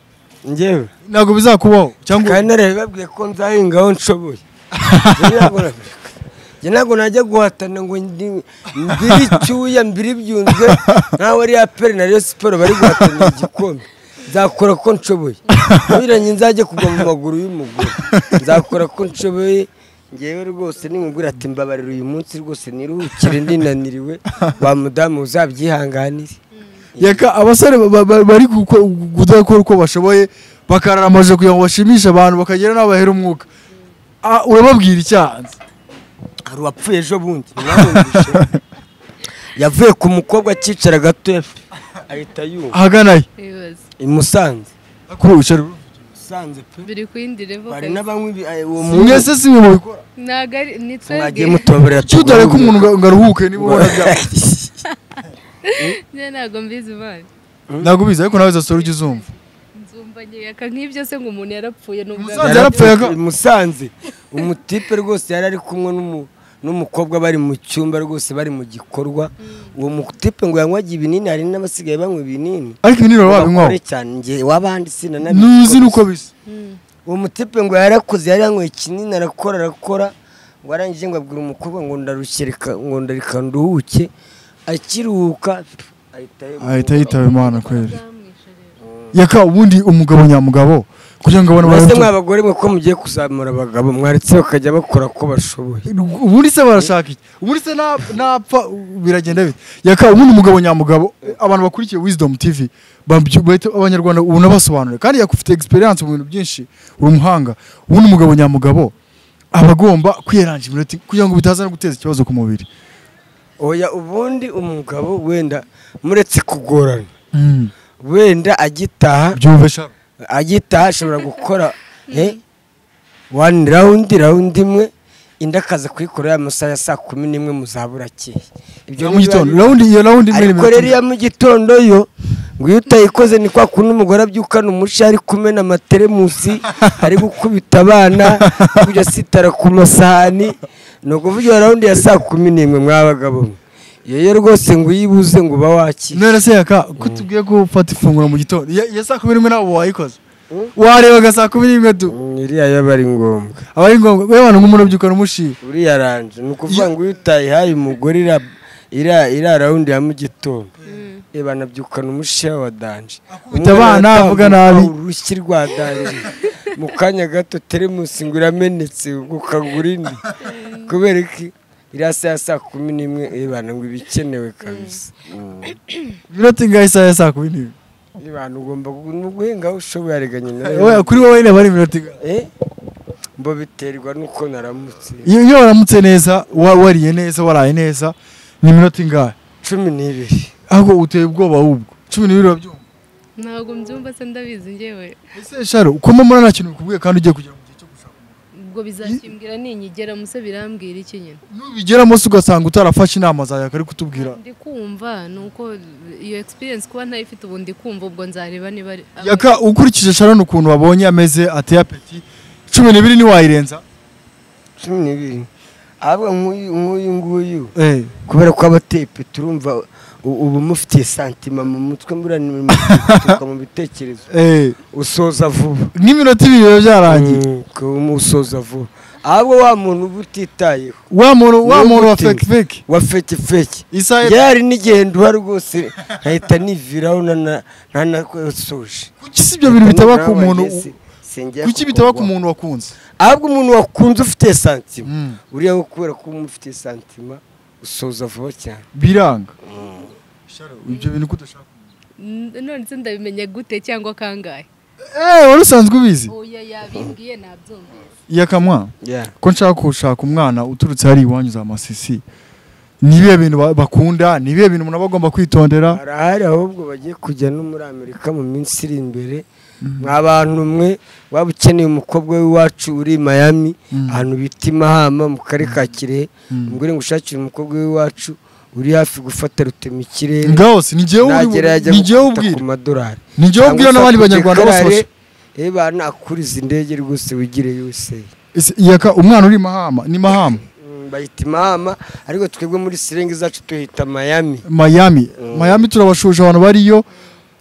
Ngewe
nago bizakubaho cyangwa
kandi narababwiye ko nzahingaho nshoboye. Nge nago najya guhatana ngo mbiri icyuya mbiri byunzwe nkaho ari APR na Rayon Sports bari guhatanira igikombe. Nzakora ko nshoboye. Nubiranye nzajye kugwa mu maguru y'umugore. Nzakora ko nshoboye. Ngewe rwose nimubwira ati mbabarira uyu munsi rwose niruhukire ndinaniriwe wa mudamu uzabyihanganire.
Yaka abasore bari gukora uko bashoboye bakarara amaje kugira ngo bashimishe abantu bakagera n'abahera umwuka. Urababwira icyanze.
Hari uwapfuye ejo bundi mwamwumvishe. Yavuye ku mukobwa akicara gato ahita yumva.
Ahagana he?
I Musanze.
Akurusha
Musanze pe.
Biri kwindi level.
Bari n'abanywi uwo muntu.
Mwese si mwe mubikora.
Ntago ari ni twebwe.
Mwagiye mutoberera
tudare ko umuntu ngaruhuke niba ubona bya.
Nge ntago mbizi bana.
Ntago bizi ariko nawe zasora ujye uzumva.
Nzumva nge nk'ibyo se ngo umuntu yarapfuye n'ubwo.
Musanze yarapfuye
I Musanze. Umutipe rwose yari ari kumwe n'umukobwa bari mu cyumba rwose bari mu gikorwa. Uwo mutipe ngo yanywaga ibinini hari n'abasigaye banywa ibinini.
Ariko ibinini babinywaho
cyane nge wabandi sinanabi.
Nuzi nuko bisa.
Uwo mutipe ngo yarakoze yari yanyweye ikinini arakora ngo arangije ngo abwira umukobwa ngo ndarushyireka ngo ndarika nduhuke akiruhuka
ahita yitaba Imana kweri. Yaka ubundi umugabo nyamugabo kugira ngo abantu
baretse mwabagore mwe ko mugiye kuzamura abagabo mwaretse bakajya bakora ko bashoboye.
Ubundi se barashaka iki? Ubundi se napfa biragenda bite? Yaka ubundi umugabo nyamugabo abantu bakurikiye Wisdom TV abanyarwanda unabasobanurira kandi yakufite experience mu bintu byinshi uri umuhanga. Ubundi umugabo nyamugabo abagomba kwiyeranja iminota kugira ngo bitaza no guteza ikibazo ku mubiri.
Oya ubundi umugabo wenda muretse kugorana wenda agitaha agitaha ashobora gukora one round round imwe indi akaza kuyikora ya masaha ya saa 11 muzabura akeye. Ibyo
mu gitondo round iyo round imwe
ariko rero ya mu gitondo yo ngo iyo utayikoze ni kwa kuntu umugore abyukana umusha ari kumena amateremusi ari gukubita abana kujya sitara ku masahani. Ni ukuvuga round ya saa 11 mwabagabo Iyo rwose ngo uyibuze ngo uba wakira.
None se yaka kutubwiye ko ufata ifunguro mu gitondo ya saa 11 nabo wayikoze. Warebaga saa 11 du.
Iriya yaba ari ngombwa.
Aba ari ngombwa. Wewe abantu nk'umuntu ubyukana umushiha.
Uriya ranje ni ukuvuga ngo iyo utayihaye umugore ira round ya mu gitondo. Banabyukana umushiha wa danje.
Akubita abana avuga nabi.
Urushyi rwa danje. Mu kanya gato teremusi ngo iramenetse ukagura indi. Kubera iki? Iriya saa 11 bana ngo ibikenewe kabisa.
Iminota ingahe isaha ya saa 11?
Ibana ugomba guhinga aho ushoboye arega nyina.
Oya kuri wowe nyine bari iminota ingahe?
Mbo biterwa nuko naramutse.
Iyo waramutse neza, wariye neza, waraye neza, ni iminota ingahe?
12.
Ahubwo uteye ubwoba ahubwo. 12 urabyumva?
Ntabwo mbyumva se ndabizi njyewe.
Ese Sharo, uko mama nta kintu bikubwiye kandi ugiye kugera mu gihe cyo gushaka.
Ubwo bizakimbwira ninyigera muse birambwira iki nyine.
Nubigeramo se ugasanga utarafashe inama zawe akari kutubwira.
Ndi kumva nuko iyo experience kuba ntayifite ubu ndi kumva ubwo nzareba niba
Yaka ukurikije Sharon ukuntu wabonye ameze ateye apeti 12 ni wayirenza
12. Ahubwo nk'uyu nguyu kubera ko abateye peti urumva ubu mufitiye santima mu mutwe muranimutuka mu bitekerezo usoza vuba
nk'iminota 2 byarangiye
usoza vuba. Ahubwo wa muntu uba utitayeho
wa muntu wa fake fake
wa fake fake yari n'igendo uhari rwose nkahita niviraho ntanasoje.
Kuki si ibyo bintu bitaba ku muntu? Kuki bitaba ku muntu wakunze?
Ahubwo umuntu wakunze ufite santima uriya wo kubera ko umufitiye santima usoza vuba cyane
biranga. Sharo ibyo bintu kudashaka
none se ndabimenya gute cyangwa kangahe?
Wari usanzwe ubizi?
Oya yabimbwiye nabyumvise.
Yakamwa ko nshaka gushaka umwana uturutse hari iwanyu za Masisi, ni ibihe bintu bakunda, ni ibihe bintu umuntu aba agomba kwitondera?
Harahari ahubwo bagiye kujya no muri Amerika mu minsi iri imbere. Mwabantu mwe waba ukeneye umukobwa w'iwacu uri Miami ahantu bita Mahama mu karere ka Kirehe, umugore ngo ushakire umukobwa w'iwacu uri hafi gufata rutemikirere.
Ngaho si ni njyewe ubwira
ku madolari,
ni njyewe ubwira n'abandi banyarwanda bose.
Bana akuriza indege rwose wigire yose.
Yaka umwana uri Mahama ni Mahama
bayita Mahama ariko twebwe muri sirengi zacu tuhita Miami.
Miami Miami turabashuje abantu bariyo.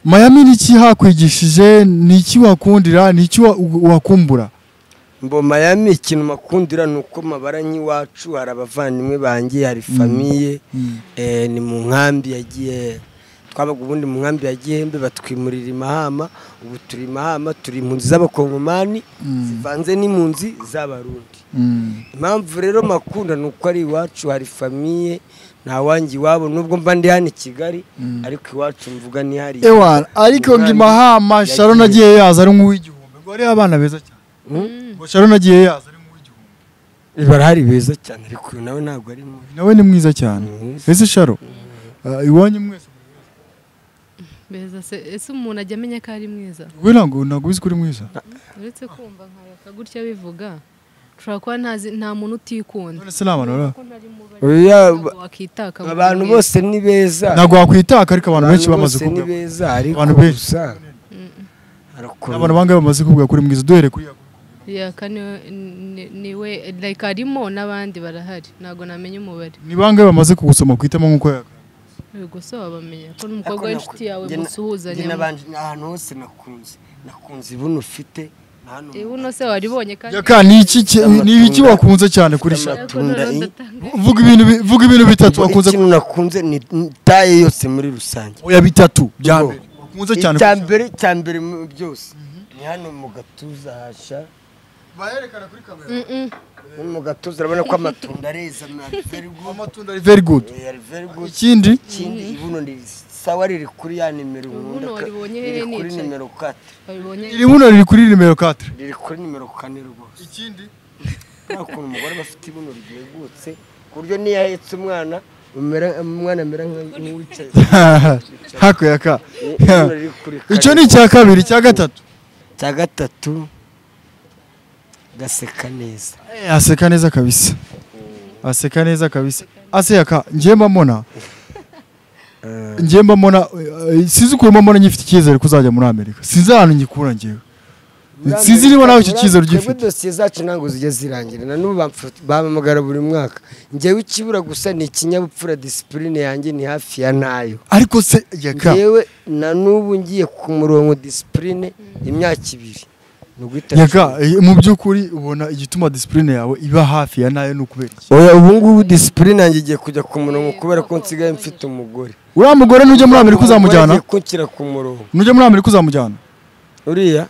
Miami ni iki hakwigishije, ni iki wakundira, ni iki wakumbura?
Mbo Miami ikintu makundira nuko mabara nyiwacu hari abavandimwe banjye, hari famille ni mu nkambi yagiye twabaga ubundi mu nkambi ya Gihembe batwimurira Mahama, ubu turi Mahama turi impunzi z'abakongomani zivanze n'impunzi z'abarundi. Impamvu rero makunda nuko ari iwacu hari famille nta wangi wabo nubwo mba ndi hano i Kigali ariko iwacu mvuga ni hari.
Ewana ariko ngi Mahama Sharon agiye yaza ari nk'uw'igihumbi ngo ari abana beza cyane. Ngo Sharon agiye yaza ari nk'uw'igihumbi.
Barahari beza cyane ariko nawe ntabwo ari mubi.
Nawe ni mwiza cyane. Ese Sharon iwanyu mwese
beza se? Ese umuntu ajya amenya ko ari mwiza?
We ntabwo uzi ko uri mwiza.
Uretse kumva nkayaka gutya bivuga ushobora kuba nta muntu utikunda.
None se n'abantu
abantu bose ni beza.
Ntabwo wakwitaka ariko abantu benshi bamaze kuvuga
ni beza ariko
abantu benshi abantu bangahe bamaze kuvuga kuri mwiza duhere kuri
Yaka niwe like arimo n'abandi barahari ntabwo namenya umubare.
Ni bangahe bamaze kugusoma kwitama nkuko Yaka?
Yego so babamenya ko n'umukobwa w'inshuti yawe musuhuzanya.
N'abandi ahantu hose nakunze ibuno ufite.
Ibuno se waribonye kandi
Yaka ni iki wakunze cyane kuri Sharon? Vuga ibintu bitatu wakunze.
Ikintu nakunze ni taye yose muri rusange.
Oya bitatu bya mbere wakunze cyane.
Cya mbere byose ni hano mu gatuza hasha
bayerekana kuri kamera.
Mu gatuza urabona ko amatunda areza very good.
Amatunda ari very good. Ikindi
ibuno ni sawa riri kuri ya nimero nkunda. Riri kuri nimero 4.
Iri buno riri kuri nimero 4.
Riri kuri nimero 4 rwose.
Ikindi
nta kuntu umugore bafite ibuno ryegutse ku buryo niyo ahetse umwana umwana amera nk'uwicaye.
Hako Yaka. Icyo ni icya kabiri, icya gatatu.
Icya gatatu gaseka neza.
Aseka neza kabisa. Aseka neza kabisa. Ase Yaka ngiye mbamona. Ngiye mbamona sinzi ukuntu mbamona nyifite icyizere kuzajya muri Amerika. Sinzi ahantu ngikura ngiye. Sinzi niba nawe icyo cyizere ugifite.
Twebwe dosiye zacu ntabwo zijya zirangira, na n'ubu bampamagara buri mwaka. Njyewe ikibura gusa ni ikinyabupfura, disipurine yanjye ni hafi ya ntayo.
Ariko se Yaka,
njyewe na n'ubu ngiye ku murongo disipurine imyaka 2.
Yaka, mu by'ukuri ubona igituma disipurine yawe iba hafi ya nayo ni ukubera iki?
Oya, ubu ngubu disipurine yanjye igiye kujya ku murongo kubera ko nsigaye mfite umugore.
Uriya mugore nujya muri Amerika uzamujyana?
Kunshyira ku murongo.
Nujya muri Amerika uzamujyana?
Uriya?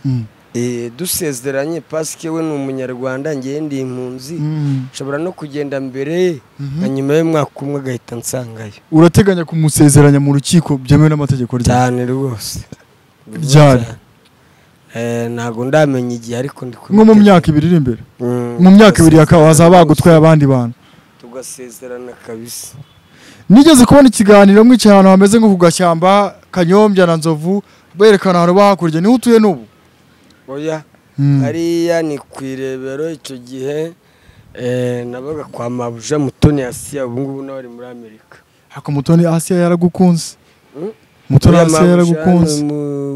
Dusezeranye Pasike we ni umunyarwanda, ngiye ndi impunzi. Nshobora no kugenda mbere na nyuma y'umwaka umwe agahita nsangayo.
Urateganya kumusezeranya mu rukiko byemewe n'amategeko ryari?
Cyane rwose.
Ryari?
Ntabwo ndamenya igihe ariko ndi
nko mu myaka 2 iri imbere. Mu myaka 2 yakaba hazaba bagutwaye abandi bantu.
Tugasezerana kabisa.
Nigeze kubona ikiganiro mwicaye ahantu hameze nko ku gashyamba Kanyombya na Nzovu berekana ahantu bahakurya, niho utuye n'ubu?
Oya, hariya ni ku Irebero. Icyo gihe nabaga kwa Mabuja Mutoni Asiya, ubu ngubu nawe ari muri Amerika.
Hako Mutoni Asiya yaragukunze? Mutoni Asiya yaragukunze.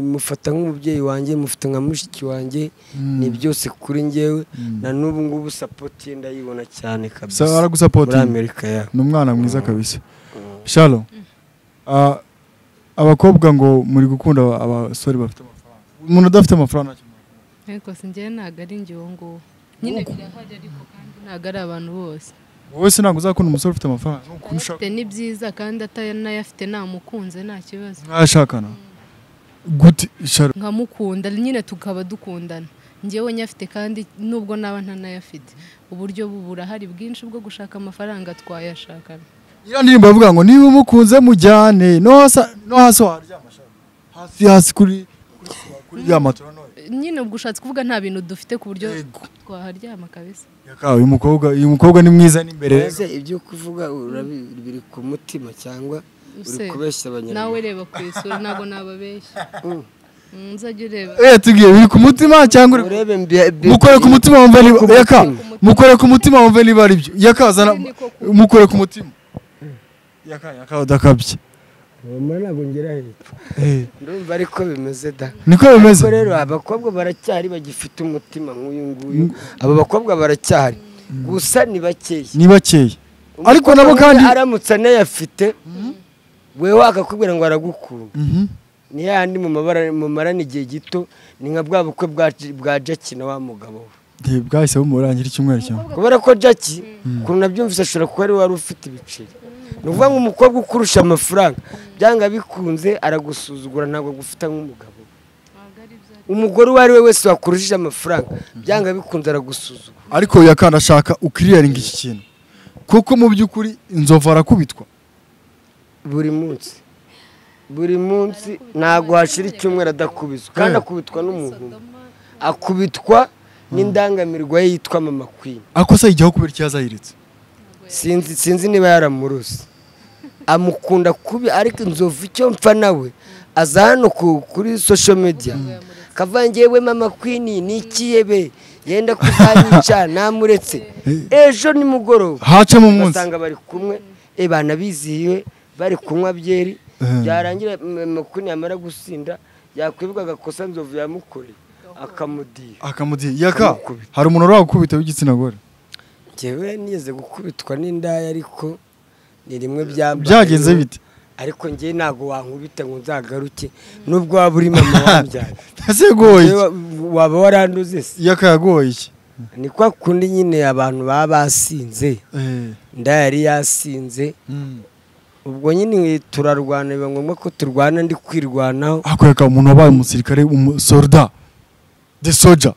Mufata nk'umubyeyi wanjye, mufata nka mushiki wanjye, ni byose kuri njyewe. Na n'ubu ngubu support ye ndayibona cyane kabisa.
Aragusupport
muri Amerika ya.
Ni umwana mwiza kabisa. Shalom. Abakobwa ngo muri gukunda abasore bafite amafaranga. Umuntu udafite amafaranga ntacyo.
Ariko sinjye ntago ari njye uwo nguwo. Nyine birahari ariko kandi ntago ari abantu bose.
Wowe se ntabwo uzakunda umusore ufite amafaranga?
Afite ni byiza kandi atanayafite namukunze nta kibazo.
Mwashakana gute Shalom?
Nkamukunda nyine tukaba dukundana. Njyewe nyafite kandi nubwo naba ntanayafite. Uburyo burahari bwinshi bwo gushaka amafaranga twayashakana.
Iriya ndirimbo bavuga ngo niba umukunze mujyane no hasi waryama hasi hasi kuri ya matora none.
Nyine ubwo ushatse kuvuga nta bintu dufite ku buryo twaharyama kabisa.
Yaka, uyu mukobwa ni mwiza n'imbere.
Ese ibyo kuvuga biri ku mutima cyangwa uri kubeshya abanyarwanda?
Nawe reba ku isura ntago nababeshya. Nzajya ureba.
Tugiye biri ku mutima cyangwa
urebe
mukore ku mutima wumve niba Yaka, mukore ku mutima wumve niba ari byo. Yaka zana mukore ku mutima. Yaka udakabye.
Mama ntabwo ngera hepfo. Ndumva ariko bimeze da.
Niko bimeze.
Ariko rero abakobwa baracyari bagifite umutima nk'uyu nguyu. Aba bakobwa baracyari gusa ni bakeya.
Ni bakeya. Ariko nabo kandi
aramutse anayafite wewe akakubwira ngo aragukunda. Ni yandi mu mabara mu marana igihe gito, ni nka bwa bukwe bwa Jackie na wa mugabo we.
Bwahise bumurangira icyumweru kimwe.
Kubera ko Jackie ukuntu nabyumvise ashobora kuba ari wari ufite ibiceri. Ni ukuvuga ngo umukobwa ukurusha amafaranga byanga bikunze aragusuzugura, ntabwo agufata nk'umugabo. Umugore uwo ari we wese wakurushije amafaranga byanga bikunze aragusuzugura.
Ariko Yaka ndashaka ukiriyaringa iki kintu, kuko mu by'ukuri Inzovu arakubitwa
buri munsi. Buri munsi ntabwo hashira icyumweru adakubiswa, kandi akubitwa n'umuntu, akubitwa n'indangamirwa ye yitwa Mama Queen.
Ako se ijyaho kubera ikibazo ayiritse?
Sinzi niba yaramuruse. Amukunda kubi, ariko Inzovu icyo mpfa nawe aza hano kuri social media kavangewe Mama Queen ni ikiyebe yenda kuzanyica namuretse. Ejo nimugoroba
haca mu munsi
basanga bari kumwe, bana bizihiwe bari kunywa byeri, byarangira Mama Queen yamara gusinda yakwibuka agakosa Nzovu yamukoreye akamudiha.
Yaka, hari umuntu uragukubita w'igitsina gore?
Njyewe nigeze gukubitwa n'indaya ariko ni rimwe byambaye.
Byagenze bite?
Ariko njye ntago wankubita ngo nzagaruke nubwo waba uri mama wambyaye.
Ese goye
waba waranduze se?
Yaka yagoye iki?
Ni kwa kundi nyine abantu baba basinze. Indaya yari yasinze. Ubwo nyine turarwana, biba ngombwa ko turwana, ndi kwirwanaho.
Ako Yaka, umuntu wabaye umusirikare, umusoldat de soja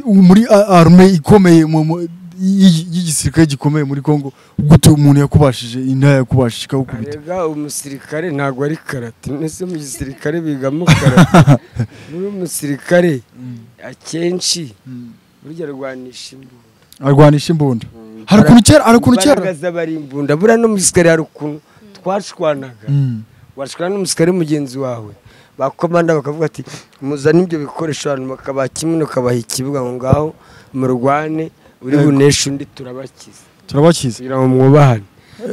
muri armée ikomeye y'igisirikare gikomeye muri Kongo, gute umuntu yakubashije indaya yakubashije ikagukubita?
Erega umusirikare ntago ari karate. Nese mu gisirikare bigamo karate. Muri umusirikare akenshi burya arwanisha imbunda.
Arwanisha imbunda. Hari ukuntu kera
imbaraga bari imbunda. Buriya no mu gisirikare hari ukuntu twashwanaga. Washwana n'umusirikare mugenzi wawe, bakomanda bakavuga ati muzane ibyo bikoresho, abantu bakabaha kimwe ukabaha ikibuga ngo ngaho murwane, uri buneshe undi turabakiza.
Turabakiza
kugira ngo mwubahane.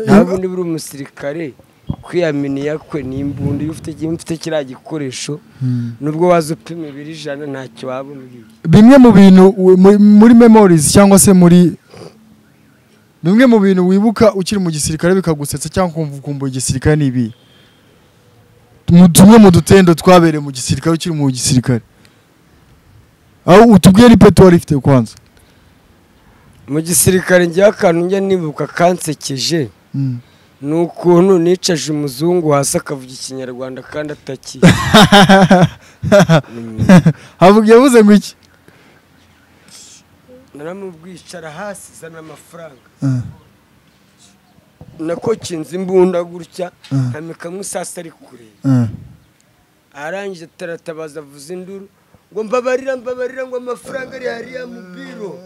Ntabwo ndi buri umusirikare Kwiyaminiya kwe ni imbunda. Iyo ufite kiriya gikoresho nubwo waza upima ibiro 100 ntacyo waba umbwiye.
Bimwe mu bintu muri memories cyangwa se muri bimwe mu bintu wibuka ukiri mu gisirikare bikagusetsa cyangwa kumva ukumbuye igisirikare ni ibi. Tumwe mu dutendo twabereye mu gisirikare ukiri mu gisirikare. Aho utubwiye ni peto wari ifite kwanza.
Mu gisirikare njye akantu njya nibuka kansekeje. Ni ukuntu nicaje umuzungu hasi akavuga ikinyarwanda kandi atakizi.
Havuga yavuze ngo iki?
Naramubwicara hasi zana amafaranga. Nakokinze imbunda gutya nkamika musasa ari kureba. Arangije taratabaza avuza induru ngo mbabarira mbabarira ngo amafaranga ari hariya mu biro.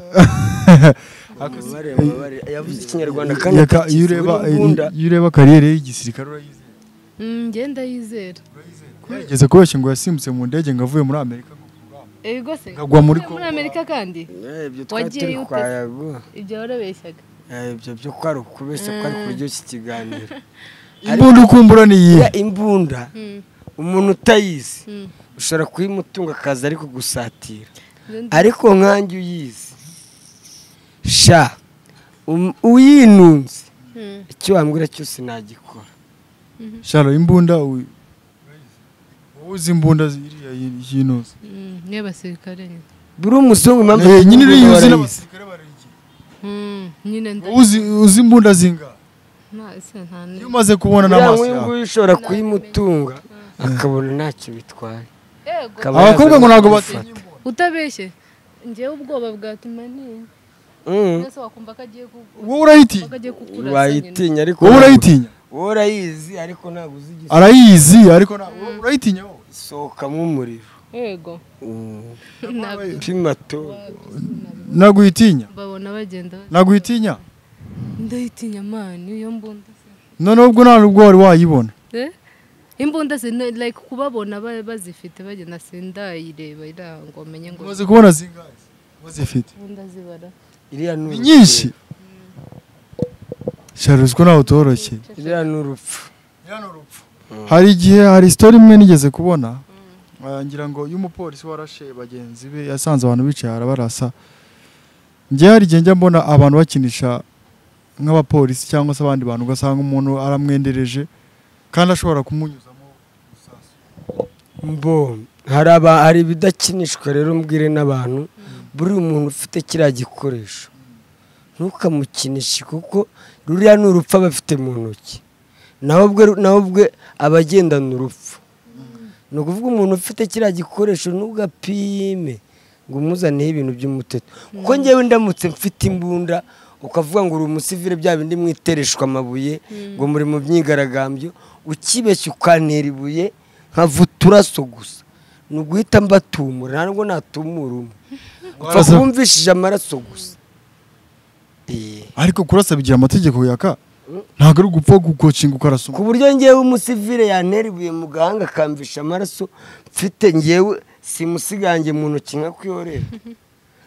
Yavuze ikinyarwanda kandi
iyo ureba kariyeri y'igisirikare urayizera?
Ngenda yizera.
Yageze kubeshya ngo yasimbutse mu ndege ngo avuye muri Amerika.
Ego se.
Ngagwa muri
Amerika kandi?
Ibyo twari kwayago.
Ibyo warabeshyaga.
Ibyo byo kwari ukubeshya kwari kuryo iki kiganiro.
Imbunda ukumbura ni iyihe?
Imbunda umuntu utayizi ushobora kuyimutunga akaza ariko gusatira. Ariko nkanjye uyizi sha uyinunze icyo wambwira cyose nagikora.
Sharo imbunda uzi imbunda iriya yinuze.
Niyo basirikare nyine.
Buri umuzungu impamvu
nyine iri yuzi n'abasirikare barigiye.
Nyine
uzi imbunda zinga.
Nta
Iyo umaze kubona n'amaso yawe.
Nguyu ushobora kuyimutunga akabona ntacyo bitwaye.
Abakobwa ngo ntabwo batinya imbunda.
Utabeshye njyewe ubwoba bwatuma ntinya. Nese wakumva ko agiye
wowe urayitinya.
Wayitinya ariko
wowe urayitinya.
Wowe urayizi ariko ntabwo uzi igisubizo.
Arayizi ariko urayitinya wowe.
Sohokamo umuriro.
Yego.
Pima to.
Ntabwo uyitinya?
Babona bagenda.
Ntabwo uyitinya?
Ndayitinya man iyo mbunda se.
None ubwo nta nubwo wari wayibona.
Imbunda se like kubabona bazifite bagenda sindayireba irango menye ngo.
Umaze kubona zingahe? Bazifite.
Imbunda zibara.
Iriya ni
nyinshi. Sharuzi ko nawe utoroshye.
Iriya ni urupfu.
Iriya ni urupfu. Hari igihe hari story imwe nigeze kubona ngira ngo y'umupolisi warashe bagenzi be yasanze abantu bicaye arabarasa. Ngiye hari igihe njya mbona abantu bakinisha nk'abapolisi cyangwa se abandi bantu ugasanga umuntu aramwendereje kandi ashobora kumunyuzamo isasu.
Mbo hari ibidakinishwa rero mbwire n'abantu buri umuntu ufite kiriya gikoresho ntukamukinishe kuko ruriya ni urupfu aba afite mu ntoki. Nawe ubwe abagendana urupfu. Ni ukuvuga umuntu ufite kiriya gikoresho ntugapime ngo umuzaneho ibintu by'umuteto. Kuko njyewe ndamutse mfite imbunda ukavuga ngo uri umusivile bya bindi mwitereshwa amabuye ngo muri mu myigaragambyo ukibeshya ukantera ibuye nkavuta uraso gusa. Ni uguhita mbatumura ntabwo natumura umwe. Upfa kumvishije amaraso gusa.
Ariko kurasa bigira amategeko yaka. Ntabwo ari gupfa gukocinga ukarasoma.
Ku buryo ngewe umusivile yantera ibuye mu gahanga akamvisha amaraso mfite ngewe simusigange mu ntoki nka kwiyorera.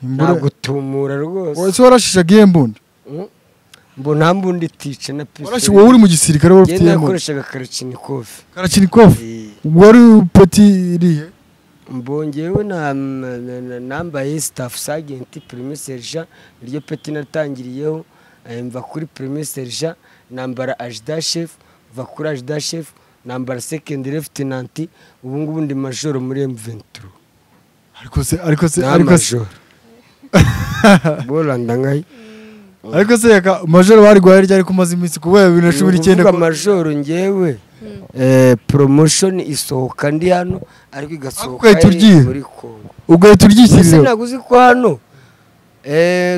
Ntabwo tumura rwose.
Wowe warashishaga iyihe mbunda?
Mbo nta mbunda itica na
pisitoli. Wowe uri mu gisirikare wari ufite iyihe mbunda?
Nakoreshaga Kalachnikov.
Kalachnikov? Wari peti irihe?
Mbo ngewe nambaye staff sergeant premier sergeant iryo peti natangiriyeho mva kuri premier sergeant nambara ajda chef mva kuri ajda chef nambara second lieutenant ubu ngubu ndi major muri M23.
Ariko se
Bolanda ngai.
Ariko se yaka major bari gwari ryari kumaze iminsi kubera 2019
ko major ngewe promotion isohoka ndi hano ariko igasohoka muri Kongo.
Ugahita uryishyirira.
Naguzi ko hano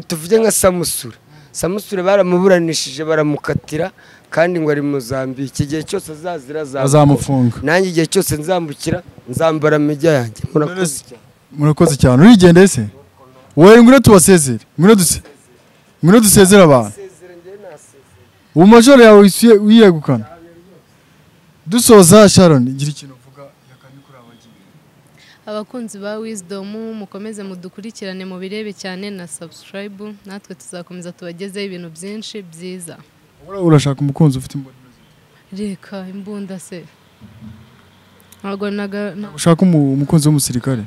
tuvuge nka Samusure. Samusure baramuburanishije baramukatira kandi ngo ari Mozambique igihe cyose azazira
azamufunga.
Nanjye igihe cyose nzambukira nzambara media yanjye. Murakoze cyane.
Murakoze cyane. Urigende se? Wowe ngwino tubasezere. Ngwino dusezere abantu. Ubu major yawe wiyegukana. Dusoza Sharon igira ikintu uvuga yakanyukura abagiye.
Abakunzi ba Wisdom mukomeze mudukurikirane mu birebe cyane na subscribe natwe tuzakomeza tubagezeho ibintu byinshi byiza.
Urashaka umukunzi ufite imboni?
Reka imbunda se. Ntabwo naga
Ushaka umukunzi w'umusirikare?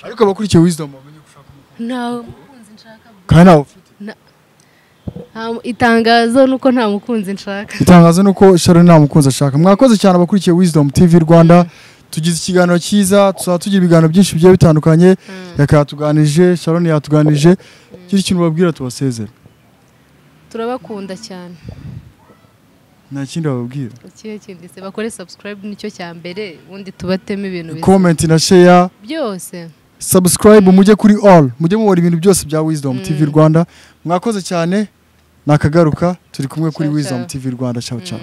Ariko abakurikiye Wisdom bamenye gushaka umukunzi.
Nta mukunzi nshaka.
Kandi ntawe ufite.
Itangazo nuko nta mukunzi nshaka.
Itangazo nuko Sharon nta mukunzi ashaka. Mwakoze cyane abakurikiye Wisdom TV Rwanda. Tugize ikiganiro cyiza, tuzaba tugira ibiganiro byinshi bigiye bitandukanye. Yakatuganije, Sharon yatuganije. Kiri ikintu babwira tubasezera.
Turabakunda cyane.
Nta kindi bababwira.
Ikihe kindi se bakore subscribe nicyo cya mbere, ubundi tubateme ibintu bizima.
Comment na share
byose.
Subscribe mujye kuri all, mujye mubona ibintu byose bya Wisdom TV Rwanda. Mwakoze cyane, nakagaruka turi kumwe kuri
Ciao,
Wisdom
ciao.
TV Rwanda. Ciao ciao.